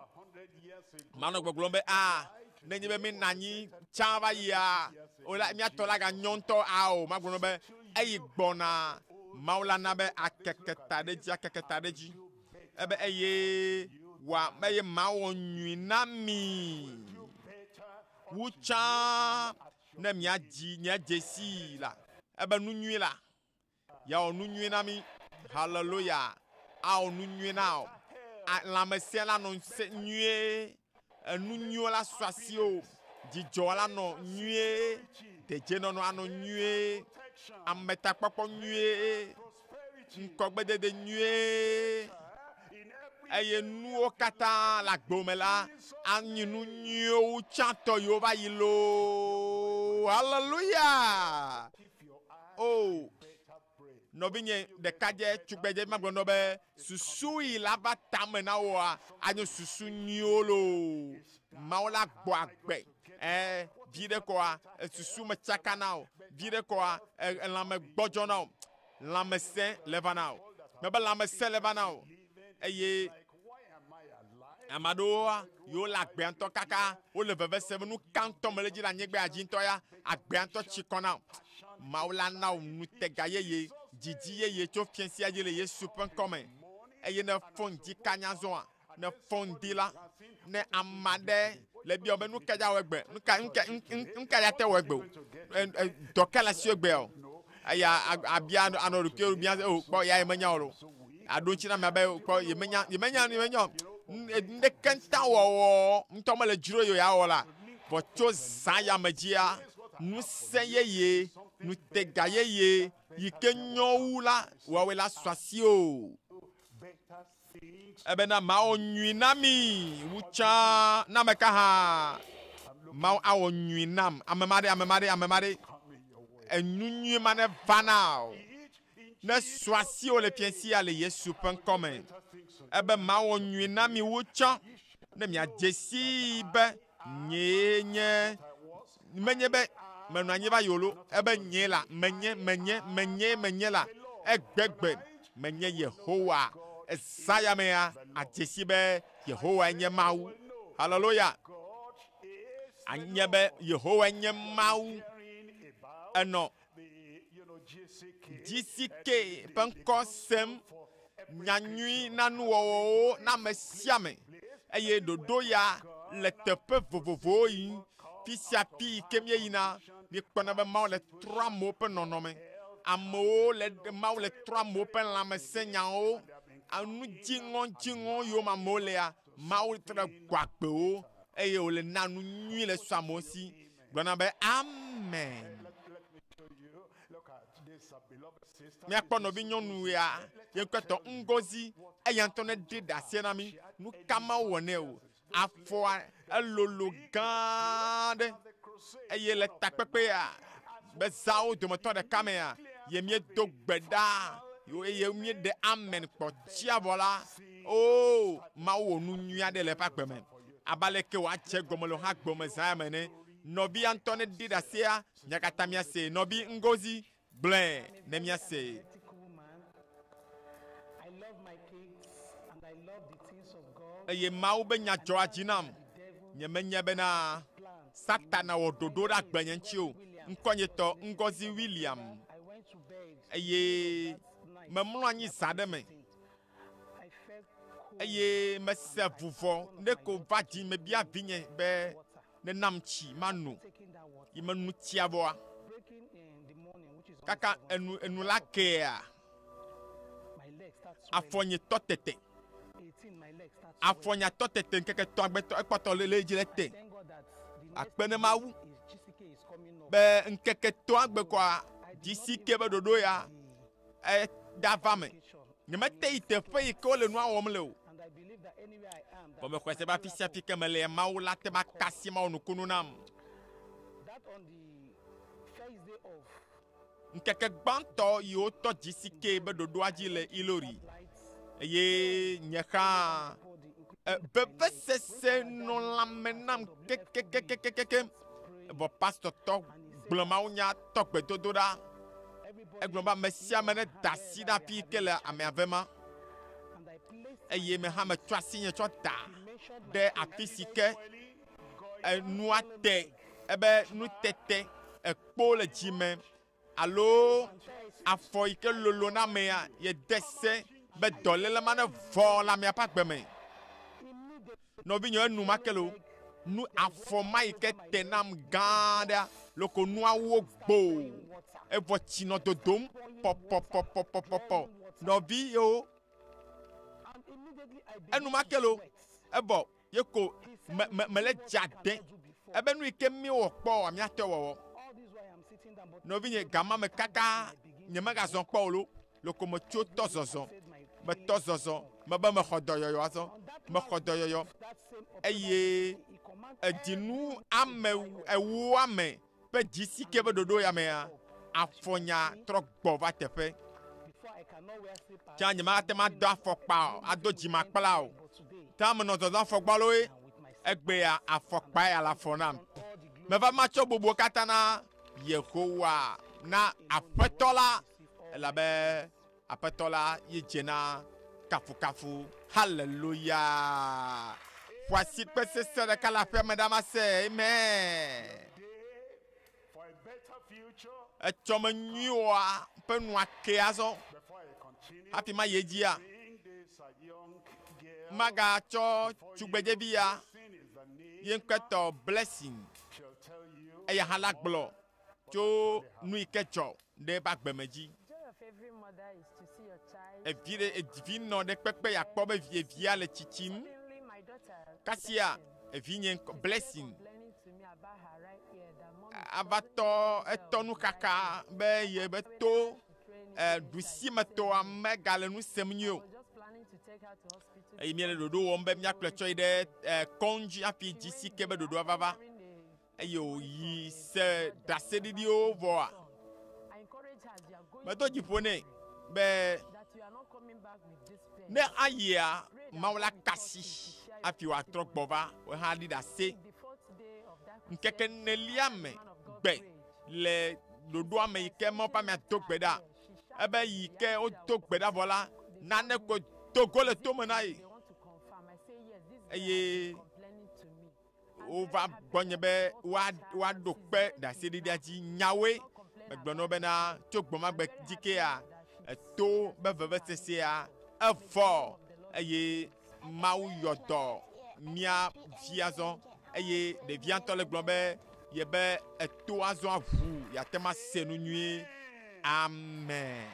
manɔ gbɔgblɔm be a nenye be mi nɔ anyi tsã va yia o la míatɔ la ganyɔ ŋutɔ ao magblɔ nɔ be eyi gbɔna Mawu la na be akeke ta ɖe dzi akeke ta ɖe dzi ebe eye wa eye mawɔ nyui na mi wu tsã ne miadzi miadze sii la ebe nu nyui la yeawɔ nu nyui na mi haleluya awɔ nu nyui na o lãmesẽ la nɔ nyuie enu nyuiwo la su asi o dzidzɔ la nɔ nyuie dedienɔnɔ anɔ nyuie ametakpɔkpɔ nyuie ŋkɔgbedede nyuie eye nuwo katã le agbo me la anyi nu nyuiwo tsãtɔ yiwo va yi loo haleluya o nɔvinye ɖekadze tugbedze magblɔ nɔ be susu yi la va tame na woa anye susu nyuiwo loo Mawu la gbɔ agbe ɛ vi ɖe kɔa susu me tsaka na o vi ɖe kɔa elãme gbɔdzɔ na o lãmesẽ le va na o mebe lãmesẽ le va na o eye ame aɖewoa yiwo le agbea ŋutɔ kaka wole veve sem nu ka ŋutɔ me le dzi le anyigbea dzi ŋutɔ ya agbea ŋutɔ tsi kɔ na o Mawu la na wò ŋutega yeye Dzidzi yeye tso fiẽ sia dzi le Yesu ƒe ŋkɔ me. Eye ne fɔ ŋdi kanya zɔa, ne fɔ ŋdi la, ne ame aɖe le biɔ be nu ka dza wɔ egbe, nu ka nu ka nu ka dza te wɔ egbe o, dɔ ka le asi egbea o. Eya abia anɔ ɖokuiwò bia o kpɔ ya yemenya o lo. Aɖo ŋuti na amea be kpɔ yemenya yemenya yemenya o. Ŋɖeke ŋta wɔwɔ ŋutɔ mele dzro ye yeawɔ la. Vɔ tso zã ya me dzia, ŋusẽ yeye, ŋutega yeye yi ke nyɔ wu la, woawoe la su asi o. Ebena Mawu nyui na mi wu tsã. Na ame ka hã? Mawu awɔ nyui nam. Ame ma ɖe, ame ma ɖe, ame ma ɖe. Enu nyui ma ne va na o. Ne su asi o le fiẽ sia le Yesu ƒe ŋkɔ me. Ebe Mawu nyui na mi wu tsã. Ne miadze sii be nyee nye menye be menɔ anyi va yi o lo. Ebe nyee la, menye, menye, menye, menye la. Egbegbe menye Yehowa. Eza ya mea, adze si be Yehowa nye Mawu. Haleluya. Anye be Yehowa nye Mawu. Enɔ GCK ƒe ŋkɔ sem nyanyui na nuwɔwɔwo na ame sia ame eye ɖoɖo ya le teƒe vovovowo yim. Fi sia fi yi ke míeyina, míekpɔna be Mawu le trɔ amewo ƒe nɔnɔme. Amewo le Mawu le trɔ amewo ƒe lãmesẽnyawo. Enu dziŋɔdziŋɔ yiwo me amewo lea, Mawu trɔ gbɔ agbe wo eye wòle na nu nyui le su amewo si. Gblɔna be amen. Míakpɔ nɔvinyɔnu ya ye ŋkɔe tɔ Ngozi. Eya ŋutɔ ne ɖe ɖase na mí. Nu ka Mawu wɔ nɛ o. Afɔa elolo gã aɖe eye le takpekpea be zãwo dometɔ ɖeka mea, ye míedo gbe ɖa eye míeɖe amen kpɔ tsia vɔ la, o Mawu wɔ nu nyui aɖe le eƒe agbe me. Abe aleke wòadze gɔme le wohã agbe me zã ya me ene. Nɔvia ŋutɔ ne ɖe ɖasea, mía katã míasee. Nɔvi Ngozi, gblɔe ne míasee. Eye Mawu be nya dzɔa dzi nam. Nyemenyae bena Satana wɔ ɖoɖo ɖe agbenye ŋuti o. Ŋkɔnye tɔ Ngozi William. Eye memlɔ anyi zã ɖe me. Eye mese vuvɔ ne ko va dzi mebia vinye be nenam tsi mano. Yi menu tsia vɔa, kaka enu enu la kea, afɔnye tɔ tete. Afɔnya tɔ tete ŋkeke tɔ agbetɔ ekpɔtɔ le le dzi le te. Akpe ne Mawu be ŋkeke tɔ agbe kɔa GCK be ɖoɖo ya eɖava me. Nyemete yi teƒe yi ke wole nua wɔm le o. Vɔ mexɔe se be afi sia fi ke mele Mawu la te ma kasi Mawu nukunu nam. Ŋkeke gbãtɔ yi wotɔ GCK be ɖoɖoa dzi le Ilori eye nye xã vevesese nɔ lãme nam kekekekekeke. Vɔ pastor tɔ gblɔ mawunya tɔ gbedodo ɖa. Egblɔ be ame sia ame ne da asi ɖe afi yi ke le amea ve ma. Eye me hã metsɔ asi nye tsɔ da ɖe afi si ke enua te ebe nutete ekpo le dzime alo afɔ yi ke lolo na amea yede se be dɔléle ma ne vɔ le amea ƒe agbe me. Nɔvinye enumake lo nu afɔ ma yi ke te nam gã aɖea loko nuawo gbo evɔ tsi nɔ dodom pɔpɔpɔpɔpɔpɔ. Nɔvi yewo enumake lo evɔ ye ko me me mele dza de ebe nu yi ke míwɔ kpɔ oa míate wɔwɔ. Nɔvinye gama me kaka nyemegazɔ kpɔ o lo loko metso tɔ zɔzɔ metɔ zɔzɔ mebe mexɔ dɔyɔyɔ azɔ mexɔ dɔyɔyɔ eye edinu ame ewo ame ƒe GCK be ɖoɖo ya mea afɔnya trɔ gbɔ va teƒe. Tsã nyemate ŋu ado afɔkpa o, ado dzimakpla o. Ta menɔ zɔzɔm afɔgbɔloe. Egbea afɔkpa ya le afɔ nam. Meva matsɔ bubuwo katã na Yehowa na Aƒetɔ la elabe Aƒetɔ la ye dze na kafukafu. Haleluya! Ƒo asikpe sesẽ ɖeka le aƒea me ɖa mase. Amen. For a better future. Etsɔme nyuiwoa ƒe nua ke azɔ. Hafi mayi edzia, magatsɔ tugbedzevi ya ye ŋkɔe tɔ Blessing. Eya hã la gblɔ tso nu yi ke dzɔ ɖe eƒe agbeme dzi. Evi ɖe evinɔ ɖe kpekpe yeakpɔ be evia le tsitsim. Kasia evinye ŋkɔ Blessing ava tɔ etɔ nuxaxa be yebe to ɖusimetɔa megale nu sem nyuie o. Eye míele ɖoɖo wɔm be míakplɔe tsɔ yi ɖe kɔdzi hafi dzisi ke be ɖoɖoa va va. Eye wòyi se ɖaseɖiɖiwo vɔa, medo dzi ƒo nɛ be ne ayia, Mawu la ka asi hafi wòatrɔ gbɔ va hã ɖi ɖase. Ŋkeke enelia me gbe le ɖoɖoa me yi ke Mawu ƒe amea do gbe ɖa. Ebe yi ke wodo gbe ɖa vɔ la, nane ko do go le tome na ye. Eye wova gbɔnye be woaɖo kpe ɖaseɖiɖia dzi. Nyawoe megblɔ na wo bena tso gbɔmagbe dzi kea, eto be vevesesea evɔ eye Mawu yɔ dɔ mía vi azɔ eye ɖevia ŋutɔ le gblɔm be yebe eto azɔ aʋu yeate ŋu ase nu nyuie. Amen.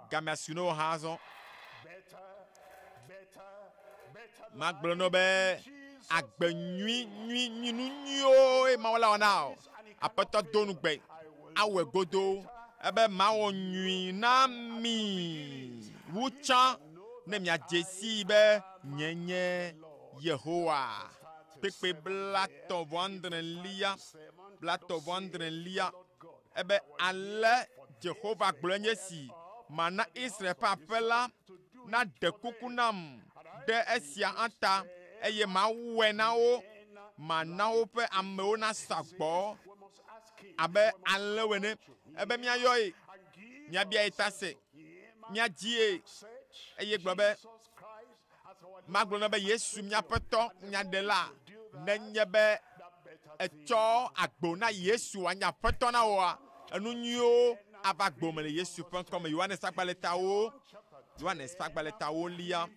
Gamea su ne wò hã azɔ. Magblɔ na wò be agbe nyui nyui nyui nu nyuiwo ye Mawu la wɔ na wò. Aƒetɔ do ŋugbe awɔe godoo ebe mawɔ nyui na mi wu tsã ne miadze sii be nye nye Yehowa. Kpekpe 33 33 ebe ale Jehova gblɔe nye si, mana Israel ƒe aƒe la naɖe kuku nam ɖe esia hã ta, eye mawɔe na wo. Mana woƒe amewo nasa gbɔ abe alẽwo ene. Ebe míayɔe, míabiae ta se, míadzie, eye gblɔ be, magblɔ na be Yesu míaƒe Tɔ, nyaɖela, nenye be etsɔ agbo na Yesu wòanye aƒetɔ na wòa, enu nyuiwo ava agbo me le Yesu ƒe ŋkɔ me. Yohanes ƒe agbalẽtawo, Yohanes ƒe agbalẽtawo lia,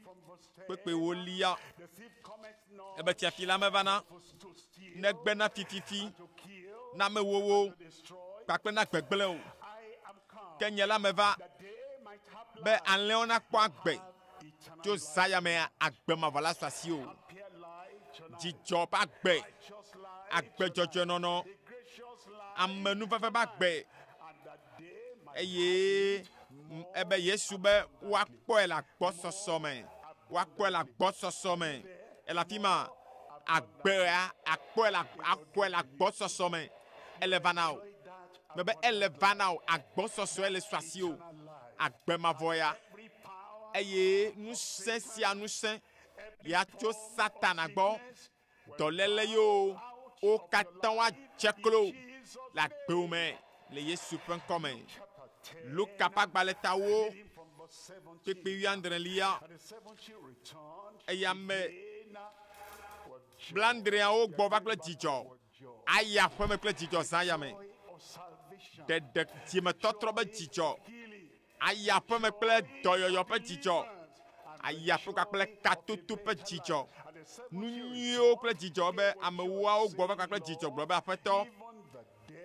kpekpewo lia. Ebe fiafi la mevana negbe na fififi, na amewowo kpakple na gbegblẽ o. Ke nye la meva be alẽwo nakpɔ agbe tso zã me agbe mavɔ la su asiwò. Dzidzɔ ƒe agbe, agbe dzɔdzɔe nɔnɔ, amenuveve ƒe agbe eye ebe Yesu be woakpɔe le agbɔsɔsɔ me, woakpɔe le agbɔsɔsɔ me. Ele afi ma agbea akpɔe le akpɔe le agbɔsɔsɔ me. Ele va na wò. Mebe ele va na wò agbɔsɔsɔe le su asiwò. Agbe mavɔ ya eye ŋusẽ sia ŋusẽ ya tso Satana gbɔ. Dɔléle yiwo wo katã woadze klo le agbewo me le Yesu ƒe ŋkɔ me. Luka ƒe agbalẽtawo kpekpe wuiadrelia eye ame blaadreawo gbɔ va kple dzidzɔ ayi aƒeme kple dzidzɔ zã ya me. Ɖeɖe dzimetɔtrɔ be dzidzɔ ayi aƒeme kple dɔyɔyɔ ƒe dzidzɔ ayi aƒe kpakple katoto ƒe dzidzɔ. Nu nyuiwo kple dzidzɔ be amewoawo gbɔ va kpakple dzidzɔ gblɔ be aƒetɔ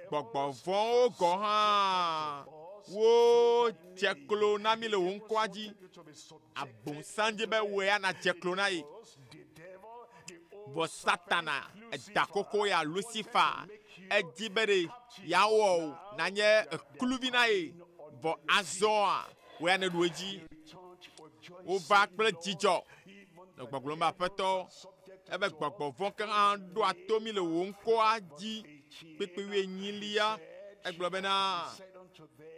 gbɔgbɔ vɔ̃wo gɔ hã wodze klo na mi le wò ŋkɔa dzi. Abosam dzi be wòe ana dze klo na ye. Vɔ Satana eda koko ya Lucifer edi be ɖe yeawɔ wò nanye kluvi na ye. Vɔ azɔa wò ya neɖu edzi. Wova kple dzidzɔ le gbɔgblɔm be aƒetɔ ebe gbɔgbɔ vɔ̃ ke hã ɖo ato mi le wò ŋkɔa dzi. Kpekpe wuienyilia egblɔ bena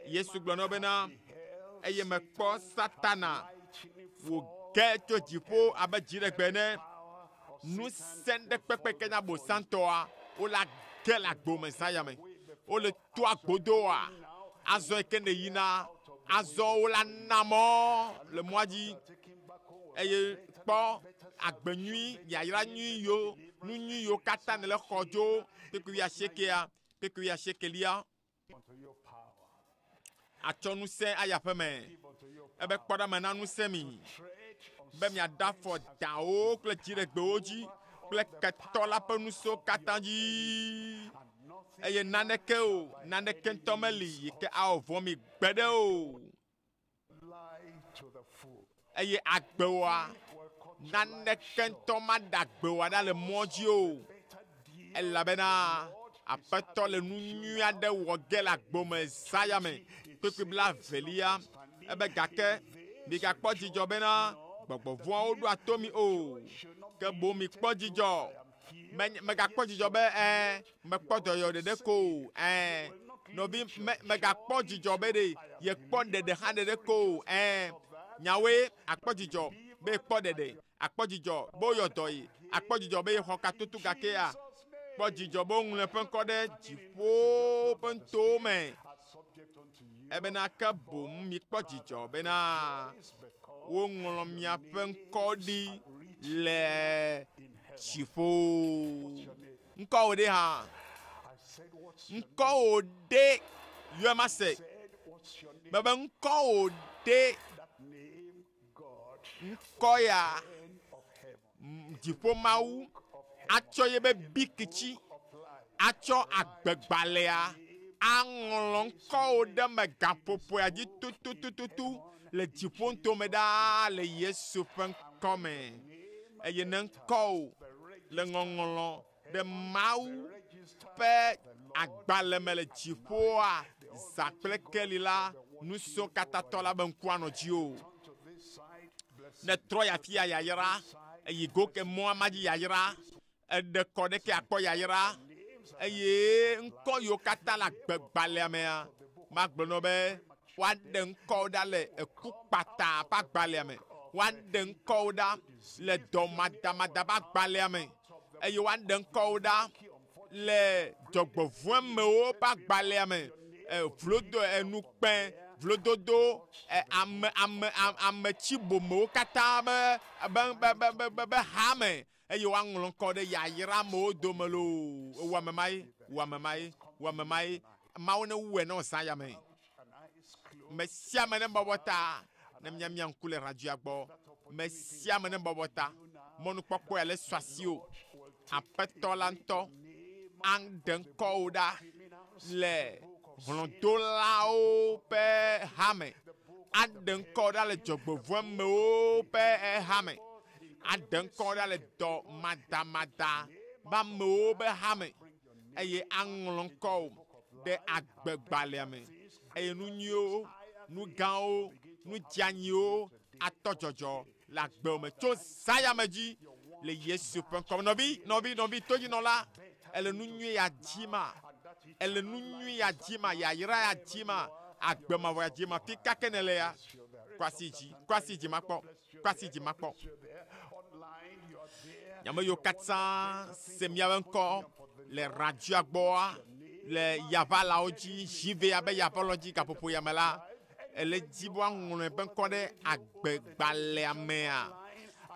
Yesu gblɔ na wo bena eye mekpɔ Satana wòge tso dziƒo abe dziɖegbe ene. Ŋusẽ ɖe kpekpe ke nye abosantɔa wola ge le agbo me zã ya me. Wole to agbodoa azɔ yi ke ne yina azɔ wola na mɔ le mɔa dzi eye kpɔ agbe nyui yayra nyui yiwo nu nyui yiwo katã ne le xɔ dzo kpekpe wuiasiekea. Kpekpe asiekelia. Atsɔ ŋusẽ ayi aƒeme. Ebe kpɔ ɖa mena ŋusẽ mi be miaɖe afɔ dawo kple dziɖegbewo dzi kple ketɔ la ƒe ŋusẽwo katã dzi. Eye naneke o, naneke ŋutɔ meli yi ke awɔ vɔ̃ mi gbeɖe o. Eye agbewoa, naneke ŋutɔ maɖe agbewoa ɖa le mɔ dzi o. Elabena Aƒetɔ le nu nyui aɖe wɔ ge le agbo me zã ya me, kpekpe blaevelia. Ebe gake migakpɔ dzidzɔ bena gbɔgbɔ vɔ̃awo ɖoa to mi o, ke boŋ mikpɔ dzidzɔ. Megakpɔ dzidzɔ be ẽ, mekpɔ dɔyɔ ɖeɖe ko o. Ẽ, nɔvi, me, megakpɔ dzidzɔ be ɖe yekpɔ ɖeɖe hã ɖeɖe ko o. Ẽ, nyawoe, akpɔ dzidzɔ be yekpɔ ɖeɖe, akpɔ dzidzɔ be woyɔ dɔ ye, akpɔ dzidzɔ be yexɔ katoto gakea, kpɔ dzidzɔ be woŋlɔ eƒe ŋkɔ ɖe dziƒo ƒe nutowo me. Ebena ke boŋ mikpɔ dzidzɔ bena woŋlɔ miaƒe ŋkɔ ɖi le dziƒo. Ŋkɔwò ɖe hã? Ŋkɔwò ɖe? Yɔe mase. Mebe ŋkɔwò ɖe? Ŋkɔ ya dziƒo Mawu atsɔ yebe bikitsi atsɔ agbegbalẽa aŋlɔ ŋkɔwo ɖe eme gaƒoƒoea dzi tututututu le dziƒo ŋutome ɖaa le Yesu ƒe ŋkɔ me. Eye ne ŋkɔwò le ŋɔŋlɔ ɖe Mawu ƒe agbalẽ me le dziƒoa, zã kple keli la, Ŋusẽkatãtɔ la be ŋku anɔ dziwò. Ne trɔ yi afia yayra, eyi go ke mɔa ma dzi yayra, eɖe kɔ ɖeke akpɔ yayra, eye ŋkɔ yiwo katã le agbegbalẽa mea, magblɔ na wò be woaɖe ŋkɔwo ɖa le eku kpata ƒe agbalẽa me, woaɖe ŋkɔwo ɖa le dɔmadamada ƒe agbalẽa me, eye woaɖe ŋkɔwo ɖa le dzɔgbevɔ̃emewo ƒe agbalẽa me, vlodo, enukpe, vlododo, ame, ame, ame tsibomewo katã be, be, be, be, be, be ha me, eye woaŋlɔ ŋkɔ ɖe yayramewo dome loo. Ewɔ ame ma ye, wɔ ame ma ye, wɔ ame ma ye. Mawu ne wɔe ne zã ya me. Me sia ame ne bɔbɔ ta ne miamia ŋku le radioa gbɔ. Me sia ame ne bɔbɔ ta. Mɔnukpɔkpɔ ya le su asiwò. Aƒetɔ la ŋutɔ aɖe ŋkɔwò ɖa le hlɔ̃dolawo ƒe hame. Aɖe ŋkɔwò ɖa le dzɔgbevɔ̃emewo ƒe hame. Aɖe ŋkɔwò ɖa le dɔ madamada be amewo ƒe hame. Eye aŋlɔ ŋkɔwò ɖe agbegbalẽa me. Eye nu nyuiwo, nu gãwo, nu dzeanyiwo atɔ dzɔdzɔ le agbewò me tso zã ya me dzi le Yesu ƒe ŋkɔ me. Nɔvi, nɔvi, nɔvi todzinɔla, ele nu nyui ya dzi ma? Ele nu nyui ya dzi ma? Yayra ya dzi ma? Agbe mavɔ ya dzi ma? Fi ka ke nèle ya? Kɔ asi dzi, kɔ asi dzi makpɔ, kɔ asi dzi makpɔ. Ame yiwo katã se míaƒe ŋkɔ le radioa gbɔa, le yaʋalawo dzi, zive abe yaʋalɔ dzi gaƒoƒo ya me la, ele dzi be woaŋlɔ eƒe ŋkɔ ɖe agbegbalẽa mea.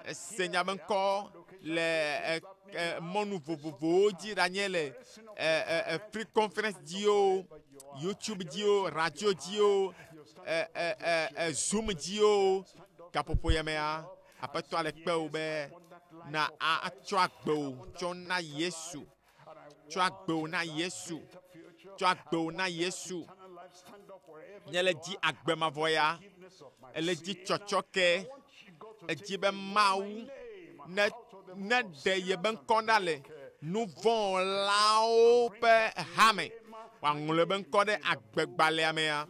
Ese nya be ŋkɔ le mɔnu vovovowo dzi ɖanye le free conference dzi o, YouTube dzi o, radio dzi o, Zoom dzi o. Gaƒoƒo ya mea, Aƒetɔ le kpe wò be na atsɔ agbe wò tsɔ na Yesu. Tsɔ agbe wò na Yesu. Tsɔ agbe wò na Yesu. Nye le dzi agbe mavɔ ya. Ele dzi tsɔtsɔ ke. Edzi be Mawu ne ne ɖe ye be ŋkɔ ɖa le nuvɔ̃lawo ƒe hame. Wòaŋlɔ be ŋkɔ ɖe agbegbalẽa mea.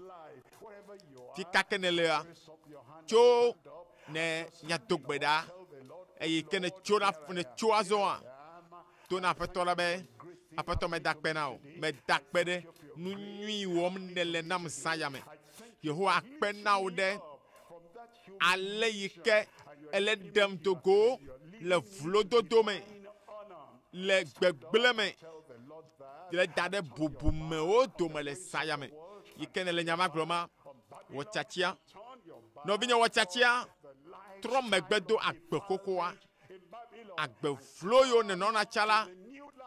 Fi ka ke nèlea? Tso ne míado gbe ɖa eye ke ne tso ɖa ne tso azɔa, to na Aƒetɔ la be, Aƒetɔ meda akpe na wò, meda akpe ɖe nu nyui wɔm nèle nam zã ya me. Yehowa akpe na wò ɖe ale yi ke ele ɖem do go le vlododo me, le gbegblẽ me, le da ɖe bubumewo dome le zã ya me. Yi ke nèle nya ma gblɔm ma, wɔ tiatia. Nɔvinye wɔ tiatia, trɔ megbe do agbe xoxoa. Agbe vlo yiwo nènɔna tsã la,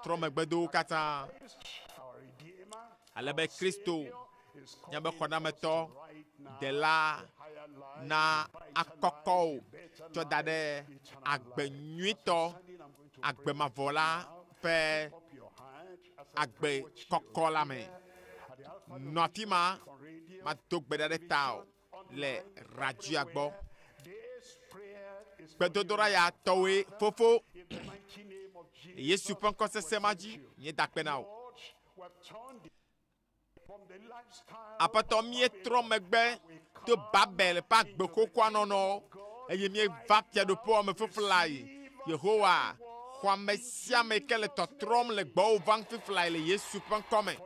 trɔ megbe do wo katã. Ale be Kristo, míaƒe xɔnametɔ, Ɖela, na akɔkɔ wò tsɔ da ɖe agbe nyuitɔ, agbe mavɔ la ƒe agbe kɔkɔ la me. Nɔ afi ma, mado gbe ɖa ɖe tawò le radioa gbɔ. Gbedodoɖa ya tɔwoe, Fofo, le Yesu ƒe ŋkɔ sesẽ ma dzi, míeda akpe na wò. Aƒetɔ, míetrɔ megbe to Babel ƒe agbe xoxoa nɔnɔ eye míeva fiaɖuƒea me fiflae. Yehowa, xɔ ame sia ame yi ke le tɔtrɔm le gbɔwò vam fiflae le Yesu ƒe ŋkɔ me.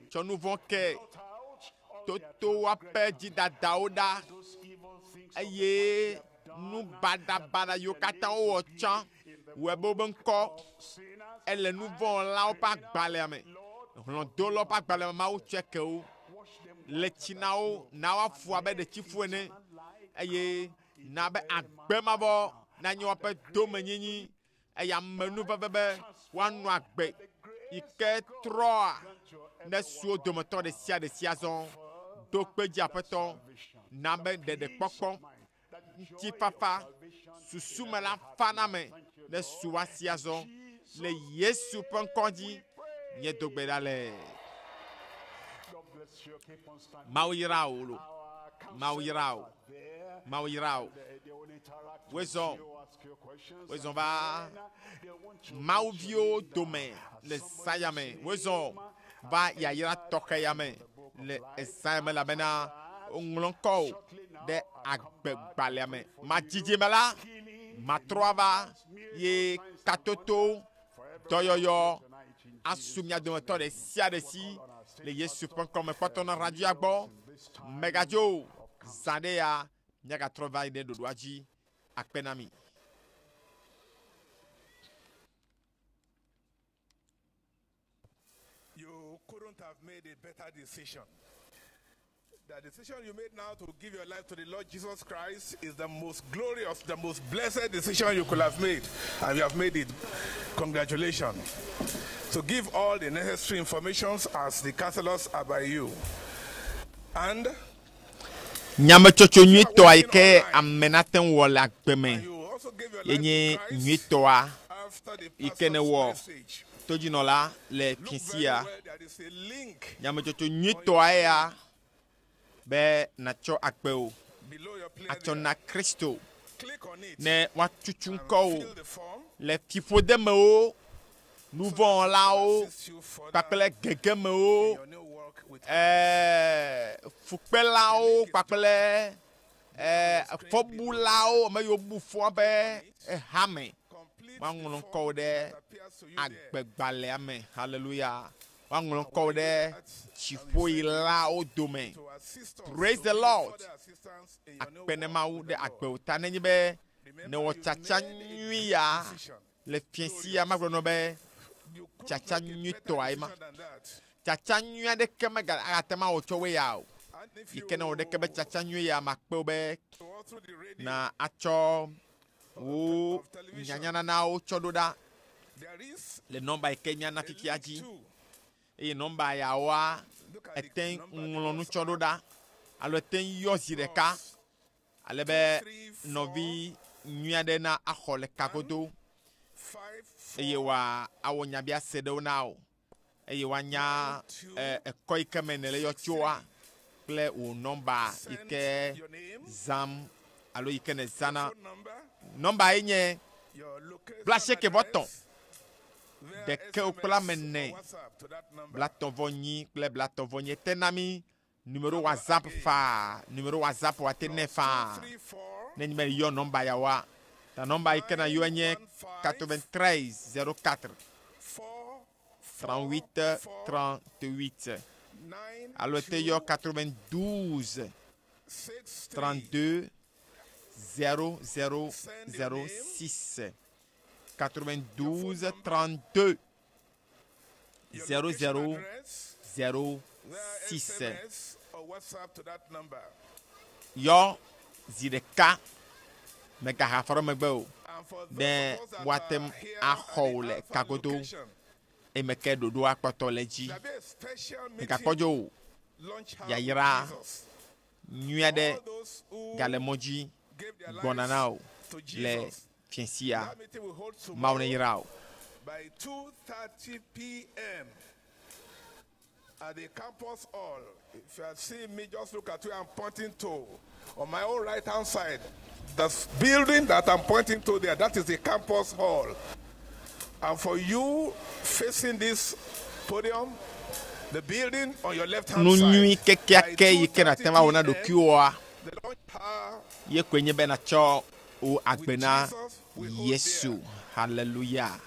Tsɔ nu vɔ̃ ke toto woaƒe dzidadawo ɖa eye nu baɖabaɖa yiwo katã wowɔ tsã wɔe be wobe ŋkɔ ele nu vɔ̃wɔlawo ƒe agbalẽa me. Hlɔ̃dolawo ƒe agbalẽ me Mawu tsɔe ke wo. Le tsi na wo, na woafu abe ɖetifu ene eye na be agbe mavɔ nanye woaƒe domenyinyi eye amenuveve be woanɔ agbe yi ke trɔa ne su wo dometɔ ɖe sia ɖe si azɔ. Ɖo kpe dzi Aƒetɔ, na be ɖeɖekpɔkpɔ, ŋutifafa, susume la faname ne su woa si azɔ. Le Yesu ƒe ŋkɔ dzi, míedo gbe ɖa le. Mawu yra wò lo. Mawu yra wò. Mawu yra wò. Wozɔ, wozɔ va Mawu viwo dome le zã ya me. Wozɔ va yayra tɔxɛ ya me le ezã ya me elabena woŋlɔ ŋkɔwò ɖe agbegbalẽa me. Madzidzi me la, matrɔ ava ye katoto dɔyɔyɔ asu mia dometɔ ɖe sia ɖe si le Yesu ƒe ŋkɔ me. Kpɔtɔ nɔ radioa gbɔ. Mègadzo o. Zã ɖe ya míagatrɔ va yi ɖe ɖoɖoa dzi. Akpe na mi. You couldn't have made a better decision. The decision you made now to give your life to the Lord Jesus Christ is the most glorious, the most blessed decision you could have made. And you have made it. Congratulations. So give all the necessary informations as the counselors are by you. And Nyametsotso nyuitɔa yi ke ame nate ŋu wɔ le agbe me ye nye nyuitɔa yi ke nèwɔ todzinɔla le fiasia. Nyametsotso nyuitɔa eya be nàtsɔ agbe wò atsɔ na Kristo ne woatutu ŋkɔwò le fiƒodemewo, nuvɔ̃wɔlawo kpakple gegemewo, ɛɛ, fukpelawo kpakple ɛɛ, fɔbulawo, ame yiwo bu fɔ be ehame. Woaŋlɔ ŋkɔwo ɖe agbegbalẽa me. Haleluya. Woaŋlɔ ŋkɔwo ɖe dziƒoyilawo dome. Praise the Lord. Akpe ne Mawu ɖe agbewo ta nenye be nèwɔ tsatsa nyui ya le fiẽ sia magblɔ nɔ be tsatsa nyuitɔa ye ma. Tsatsa nyui aɖeke mega agate ŋu awɔ tsɔ woe ya o. Yi ke ne wò ɖeke be tsatsa nyui ya makpe wò be na atsɔ wò nyanyananawo tsɔ ɖo ɖa le nɔmba yi ke míana fifia dzi. Eye nɔmba yawoa, ète ŋu ŋlɔ nu tsɔ ɖo ɖa alo ète ŋu yɔ zi ɖeka ale be nɔvi nyui aɖe na axɔ le kagodo eye wòawɔ nyabiase ɖewo na wò eye woanya ekɔ yi ke me nèle yɔ tsoa kple wò nɔmba yi ke zãm alo yi ke nèzãna. Nɔmba ye nye blaasieke vɔ tɔ̃ ɖeke kple ame ene blatɔ̃ vɔ nyi kple blatɔ̃ vɔ nyi. Ete na mí Numero WhatsApp faa, numero WhatsApp woate nɛ faa ne enye be yɔ nɔmba yawoa. Ta nɔmba yi ke na yɔe nye 93 04 38 38 alo ete yɔ 92 32 00 06 92 32 00 06. Yɔ zi ɖeka, mègahe afɔ ɖe megbe o, ne woate ŋu axɔ wò le kagodo. Eme ke ɖoɖoa kpɔtɔ le dzi. There'll be a special meeting, Mègakpɔ dzo o. lunch hour with Yayra Jesus. nyui aɖe All those who gale mɔ dzi gave their gbɔna na lives wò to le Jesus. fiasia. That meeting will hold Mawu tomorrow neyra wò. by 2:30 p.m. at the campus hall. If you are seeing me, just look at where I'm pointing to. On my own right hand side, the building that I'm pointing to there, that is the campus hall. And for you facing this podium, the building on your left hand Nu nyui side, by kekeake yi ke nàte 2:30 ŋu awɔ na p.m., ɖokuiwòa, the lunch hour ye koe nye be nàtsɔ wò agbe with na Jesus will hold Yesu. there. Hallelujah.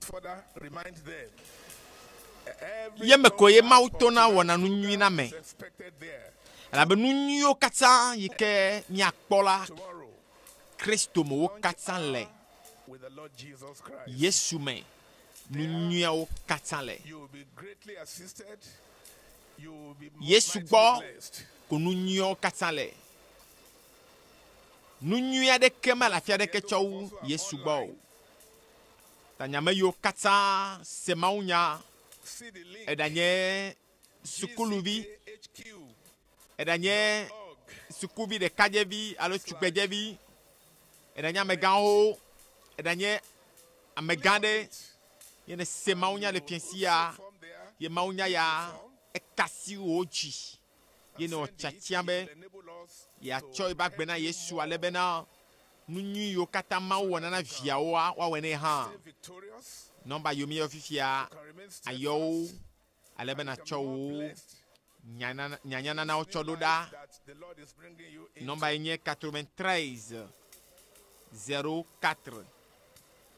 Further remind them. Every Ye me young koe ye man Mawu or tona tonight wɔna nu nyui na program me. is expected there Elabe nu nyuiwo katã yi ke míakpɔ la, tomorrow. Kristo me wo Lunch katã le. hour with the Lord Jesus Christ. Yesu me nu nyuiawo katã le. You will be greatly assisted. You will be Yesu mightily gbɔ blessed. ko nu nyuiawo katã le. Nu nyui aɖeke mele afi aɖeke Those tsɔ of wu us who are Yesu gbɔ o. online, Ta nyame yiwo katã se mawunya, see the link eɖanye sukuluvi, gckhq.org eɖanye sukuvi ɖekadzevi alo tugbedzevi, eɖanye amegãwo, eɖanye amegã Click on ɖe, it. ye ne se And mawunya you le will fiẽ see sia, form there. ye mawunya Fill the ya form ekasi wò dzi. Ye and ne wò send it. tiatia It be will enable us yeatsɔ to eƒe agbe help na you Yesu ale more bena nu nyui yiwo katã Mawu so wɔna that na you can viawoa, woawɔe nɛ hã. stay victorious, Nɔmba yiwo míeyɔ fifia, you can remain ayɔ wo steadfast, ale be and you can nàtsɔ be more wò blessed nyanana- in this nyanyananawo new tsɔ ɖo life ɖa. that the Lord is bringing you Nɔmba into. ye nye 93 04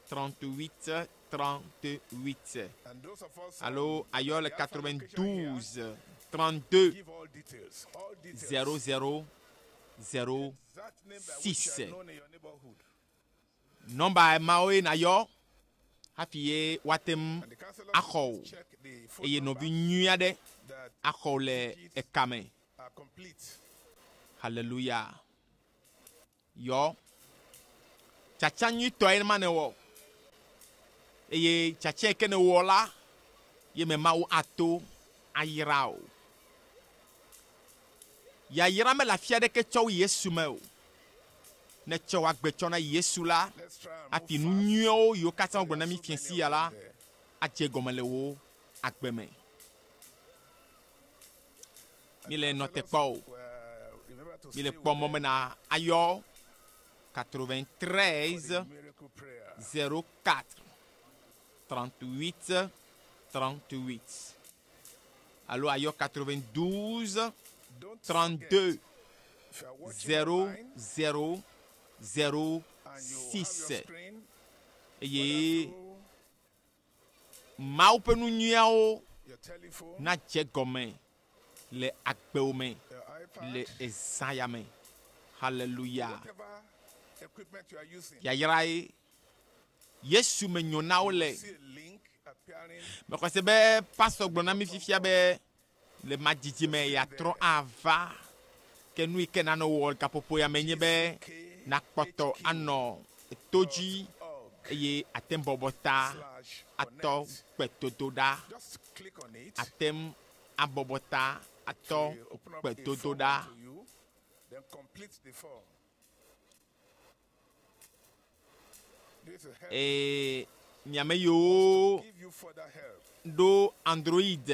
38 38 And those of us alo on ayɔ le the Alpha location here, 92 32 give all details, all details. 00 The exact name by which you 06. are known in your neighborhood. Nɔmba mawoe nàyɔ hafi ye woate ŋu And the counselors axɔ will wò check the phone eye number nɔvi nyui aɖe that axɔ wò le digits ekame. are complete. Hallelujah. Yɔ. Tsatsa nyuitɔe ma ne wɔ. Eye tsatsa yi ke ne wɔ la, ye me Mawu ato ayra wò. Yayra mele afi aɖeke tsɔ wu Yesu me o. Ne tsɔ wò agbe tsɔ na Yesu la, Let's try and move hafi nu fast. nyuiwo yiwo katã There wogblɔ na are mí so fiẽ many sia of la them there. adze gɔme le wò agbe me. And Míle nɔ te counselors, kpɔ o. remember to Míle stay kpɔ with mɔ them bena ayɔ for 93 the miracle prayer. 04 38 38 alo ayɔ 92 Don't forget, 32 if you are watching 0 online 0 0 and you have your 6 screen, whether eye through Mawu ƒe nu nyuiawo your telephone, nadze gɔme le agbewo me your le iPad, ezã ya me. Hallelujah. whatever equipment you are using, Yayrae Yesu me nyo na wo you will le. see a link appearing Mexɔ se be pastor gblɔ na at the mí bottom fifia of be le madzidzi the me screen yeatrɔ there. ava. Ke nu yi ke nanɔ wɔ gaƒoƒo ya me nye be nakpɔtɔ gckhq anɔ to dzi dot org eye ate ŋu bɔbɔ ta slash atɔ connect. kpetodo ɖa. Just click on it. Ate ŋu abɔbɔ ta It atɔ will open up a kpetodo form ɖa. unto you. Then complete the form. This will help Eye miame us to yiwo give you further help ɖo Android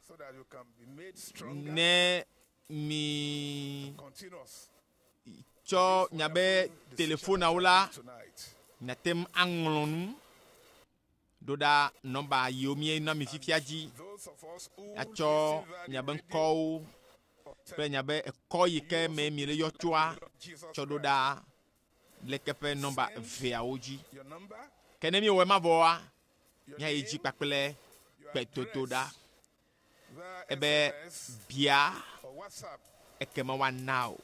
so that you can be made stronger ne mi continuous in tsɔ this miabe wonderful decision that telefonawo you have la made tonight. miate ŋu aŋlɔ nu ɖo ɖa nɔmba yiwo míena mi And fifia dzi. those of us who Atsɔ listen via the miabe radio ŋkɔwo or kple miabe ekɔ yi telephone, ke you also me mi le give yɔ your life to tsoa the Lord Jesus tsɔ ɖo Christ. ɖa leke ƒe nɔmba Send eveawo dzi. your number, Ke ne míewɔe ma vɔa, your míayi dzi name, kpakple your kpetodo ɖa. address via Ebe SMS bia or WhatsApp ekema woana o.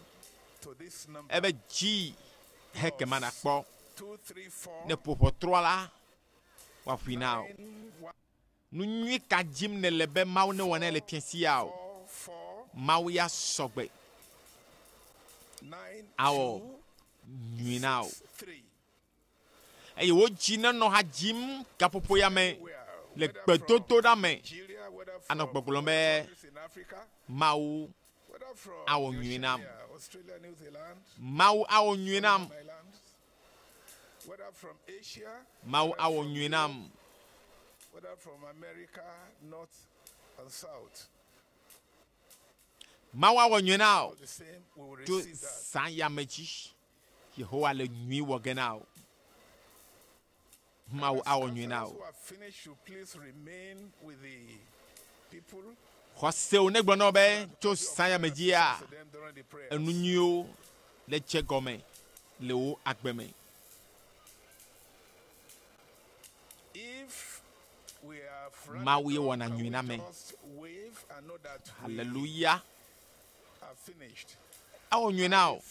to this number Ebe dzi hekema plus nakpɔ. 234 Ne ƒo ʋɔtrɔa la, woaƒoe na o. 9 Nu nyui ka dzim nèle be Mawu newɔ ne le 4 fiẽ sia o. 4 4 Mawu ya sɔgbe 9 awɔ 2 nyui na o. 6 3. Eye wo dzi nenɔ ha dzim gaƒoƒo ya me le gbedodoɖa me anɔ gbɔgblɔm be Mawu awɔ nyui nam. Mawu awɔ nyui nam. Mawu awɔ nyui nam. Mawu awɔ nyui na wò tso zã ya me dzi. Yehowa le nyui wɔ ge na wò. Mawu awɔ nyui na wò. Xɔsewo negblɔ na wò be tso zã ya me dzia, enu nyuiwo le dze gɔme le wò agbe me. Mawu ye wɔna nyui na ame. Haleluya. Awɔ nyui na wò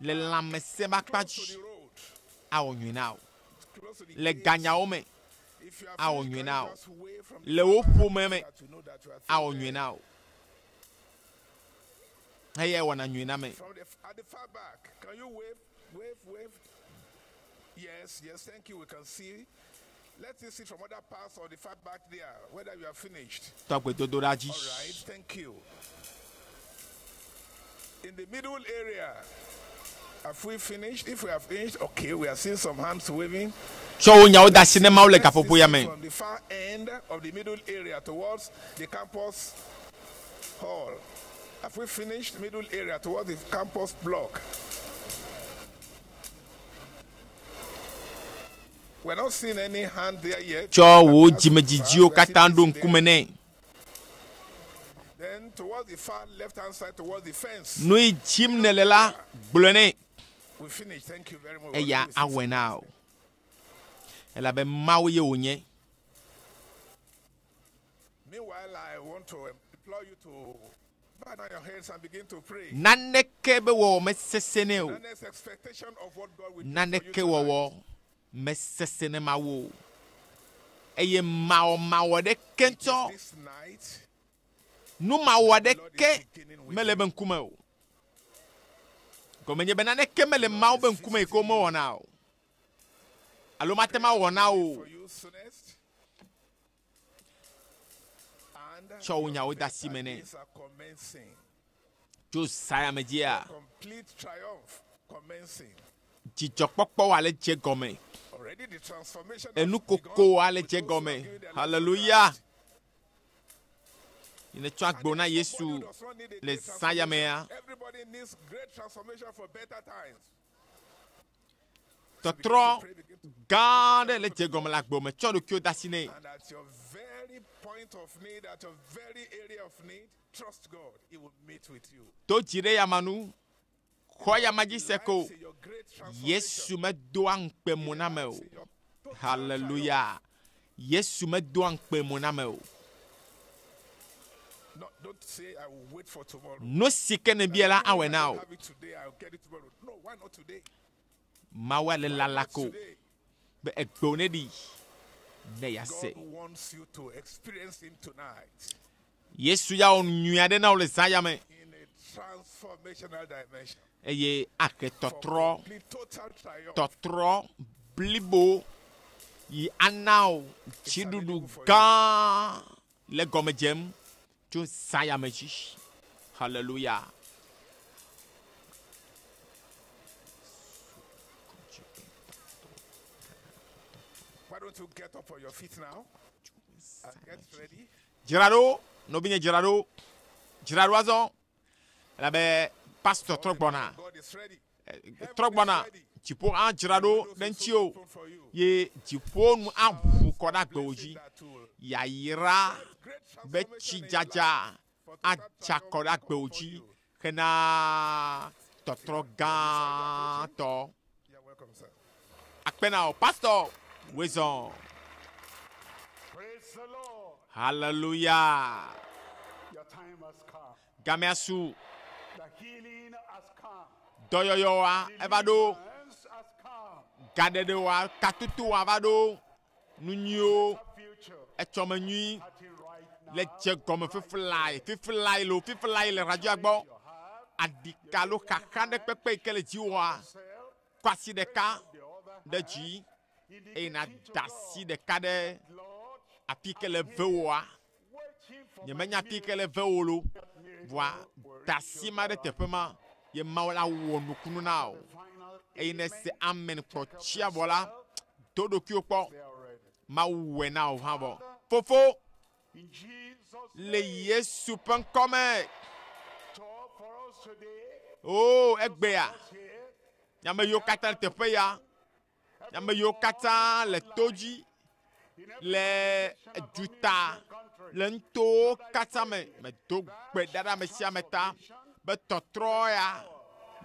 le lãmesẽ ƒe akpa dzi. Awɔ nyui na wò le ganyawo me. Awɔ nyui na wò le wò ƒome me. Awɔ nyui na wò. Eyae wɔna nyui na ame. Yes, yes, thank you. We can see. Let's see from other parts of the far back there whether you are finished. Tɔ gbedodoɖa dzi. All right, thank you. In the middle area, have we finished? If we have finished, okay, we are seeing some hands waving. Tsɔ wò nyawo de asi ne Mawu le Let's gaƒoƒo ya see me. From the far end of the middle area towards the campus hall. Have we finished middle area towards the campus block? We're not seeing any hand there yet. Tsɔ wò dzimedzidziwo katã ɖo ŋkume nɛ. Then towards the far left hand side, towards the fence. Nu yi dzim nèle la, gblɔe nɛ. We finished. Thank you very much. Eya awɔe na wò. Elabe Mawu ye wònye. Meanwhile, I want to implore you to bow down your heads and begin to pray. Naneke be wɔwɔ mesesẽ nɛ o. Earnest expectation of what God will do for you Naneke tonight. wɔwɔ mesesẽ ne Mawu o. Eye mawɔmawɔ ɖeke ŋutɔ, This night, nu mawɔ ɖeke mele be ŋkume o. Gɔme nye be naneke mele Mawu be ŋkume yi ke womewɔna o. Alo mate ŋu awɔ na wò o. for you soonest. And Tsɔ wò nyawo de asi me nɛ. days are commencing. Tso zã ya me dzia, Complete triumph commencing. dzidzɔkpɔkpɔ wa le dze gɔme. Already the transformation has Enu koko begun wa le with dze those who are gɔme. giving their life to Hallelujah. Christ. Yi ne tsɔ agbo na Yesu Somebody does not need a le great zã ya mea, transformation. Everybody needs great transformation for better times. tɔtrɔ gã aɖe le dze gɔme le agbo me. Tsɔ ɖokuiwo de asi nɛ. And at your very point of need, at your very area of need, trust God. He will meet with you. To dzi ɖe yama nu. Xɔ yama dzi se ko. Lies in your great transformation. Yesu medoa ŋukpe mo na ame o. Lies in your total Hallelujah. Yesu medoa ŋukpe mo na ame o. triumph. No, don't say I will wait for tomorrow. Nu si ke nèbia la Even awɔe if na I wò. don't have it today, I'll get it tomorrow. No, why not today? Mawu le Why lala not ko today? be egbewo ne ɖi ne yease. God wants you to experience Him tonight Yesu ya wɔ nu nyui aɖe na wò le zã ya me in a transformational dimension. eye ahe For tɔtrɔ complete total triumph. tɔtrɔ blibo yi ana wò dziɖuɖu gã le gɔme dzem tso zã ya me dzi. Hallelujah. Why don't you get up on your feet now and get ready? Dzra ɖo, nɔvinye dzra ɖo, dzra ɖo azɔ elabe pastor trɔ gbɔna, God is ready. trɔ gbɔna, dziƒo hã dzra ɖo ɖe ŋuti o Open for you. ye dziƒo nu aʋu kɔ ɖe agbewo dzi. Blessing that will Yayra great be transformation tsi in your dzadza life. For total atsa kɔ triumph ɖe agbewo upon dzi you. hena tɔtrɔ gãtɔ. You're welcome, sir. Akpe na wò, pastor wezɔn. Praise the Lord. Hallelujah. Your time has come. Gamea su The healing has come. dɔyɔyɔa eva ɖo. Deliverance has come. Gaɖeɖewoa katotoa va ɖo. Nu nyuiwo The future etsɔme nyui starting right now. le dze gɔme fifilae fifilae lo fifilae le radioa gbɔ. Your heart, Aɖika lo xaxa ɖe kpekpe yi ke le dziwòa self, kɔ asi ɖeka the other ɖe dzi eye nàda asi ɖeka ɖe afi ke le vewoa. Nyemenya afi ke le vewo lo. Vɔa da asi ma ɖe teƒe ma ye Mawu la wɔ nukunu na wò. Eye ne ese amen kplɔ tsia vɔ la, do ɖokuiwò kpɔ. Mawu wɔe na wò hã vɔ. Fofo, le Yesu ƒe ŋkɔ me. O, egbea, ame yiwo katã le teƒe ya, ame yiwo katã le to dzi, le duta, le nutowo katã me, medo gbe ɖa ɖe ame sia ame ta be tɔtrɔ ya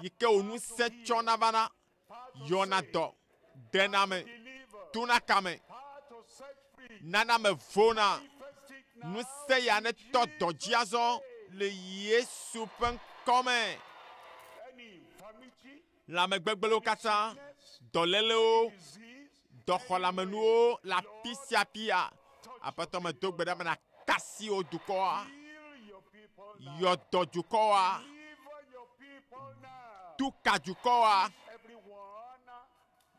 yi ke wò ŋusẽ tsɔna vana, yɔna dɔ, ɖena ame, tona kame, nana ame vona. Ŋusẽ ya netɔ dɔ dzi azɔ le Yesu ƒe ŋkɔ me. Lãmegbegblẽwo katã, dɔlélewo, dɔxɔlamenuwo le afi sia afia. Aƒetɔ medo gbe ɖa bena kasi wo dukɔa, yɔ dɔ dukɔa, tu ka dukɔa.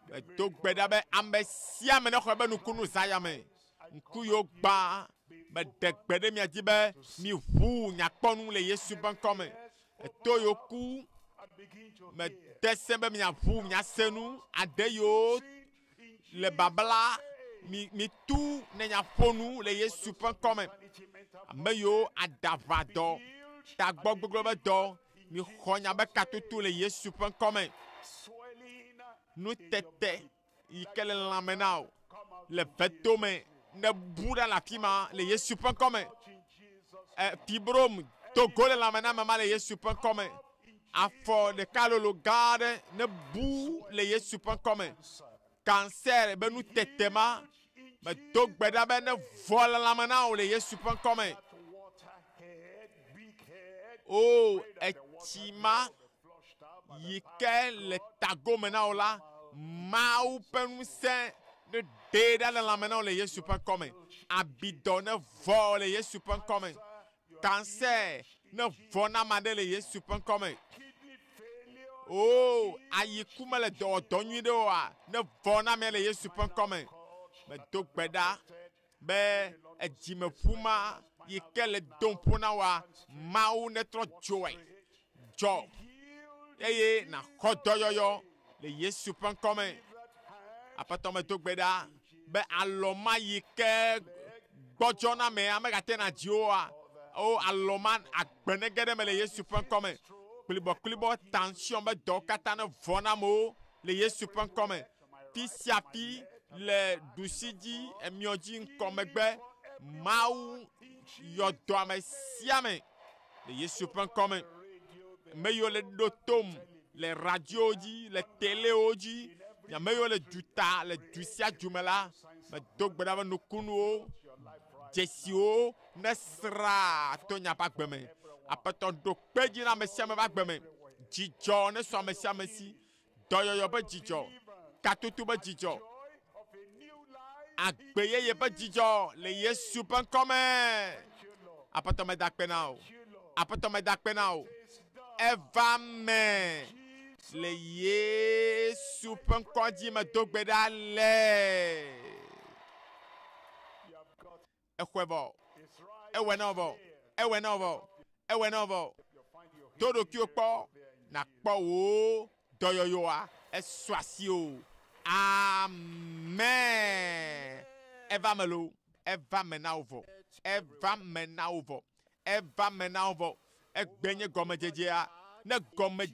Medo gbe ɖa be ame sia ame nexɔ eƒe nukunu zã ya me. Ŋku yiwo gbã, meɖe gbe ɖe mia dzi be miʋu nyakpɔnu le Yesu ƒe ŋkɔ me. Eto yiwo ku, mede se be miaʋu miase nu, aɖe yiwo le babla, mi mitu ne miaƒo nu le Yesu ƒe ŋkɔ me. Ame yiwo aɖaʋa dɔ, tagbɔ gbegblẽ be dɔ, mixɔ nya be katoto le Yesu ƒe ŋkɔ me. Nutete yi ke le lãme na wò le vetome ne bu ɖa le afi ma le Yesu ƒe ŋkɔ me. Fibrom do go le lãme na ame ma le Yesu ƒe ŋkɔ me. Afɔ ɖeka lolo gã aɖe ne bu le Yesu ƒe ŋkɔ me. Cancer be nutete ma medo gbe ɖa be ne vɔ le lãme na wò le Yesu ƒe ŋkɔ me. O etsi ma yi ke le tagome na wò la, Mawu ƒe ŋusẽ ne ɖee ɖa le lãme na wò le Yesu ƒe ŋkɔ me. Abidɔ ne vɔ le Yesu ƒe ŋkɔ me. Cancer ne vɔ na ame aɖe le Yesu ƒe ŋkɔ me. O ayiku mele dɔwɔdɔ nyui ɖe oa, ne vɔ na amea le Yesu ƒe ŋkɔ me. Medo gbe ɖa be edzimeƒu ma yi ke le dom ƒo na woa, Mawu netrɔ dzoe dzɔ eye nàxɔ dɔyɔyɔ le Yesu ƒe ŋkɔ me. Aƒetɔ medo gbe ɖa be alɔ ma yi ke gbɔdzɔ na amea megate na dzi oa, o alɔ ma agbe nege ɖe eme le Yesu ƒe ŋkɔ me. Klibɔklibɔ tension be dɔwo katã ne vɔ na amewo le Yesu ƒe ŋkɔ me. Fi sia fi le ɖusi dzi, emiɔ dzi, ŋkɔ megbe, Mawu yɔ dɔ ame sia ame le Yesu ƒe ŋkɔ me. Ame yiwo le ɖo tom le radio dzi, le telewo dzi, ame yiwo le duta le du sia du me la, medo gbe ɖa be nukunuwo, dzesiwo nesra to nya ƒe agbe me. Aƒetɔ ɖo kpe dzi na ame sia ame ƒe agbe me. Dzidzɔ nesu ame sia ame si. Dɔyɔyɔ ƒe dzidzɔ, katoto ƒe dzidzɔ, agbe yeye ƒe dzidzɔ le Yesu ƒe ŋkɔ me. Aƒetɔ meda akpe na wò. Aƒetɔ meda akpe na wò. Eva me le Yesu ƒe ŋkɔ dzi medo gbe ɖa le. Exɔe vɔ. Ewɔe na wò vɔ. Ewɔe na wò vɔ. Ewɔe na wò vɔ. Do ɖokuiwò kpɔ nàkpɔ wò dɔyɔyɔa esu asiwò. Amen. Eva me loo. Eva me na wò vɔ. Eva me na wò vɔ. Eva me na wò vɔ. Egbe nye gɔmedzedzea. Ne gɔme.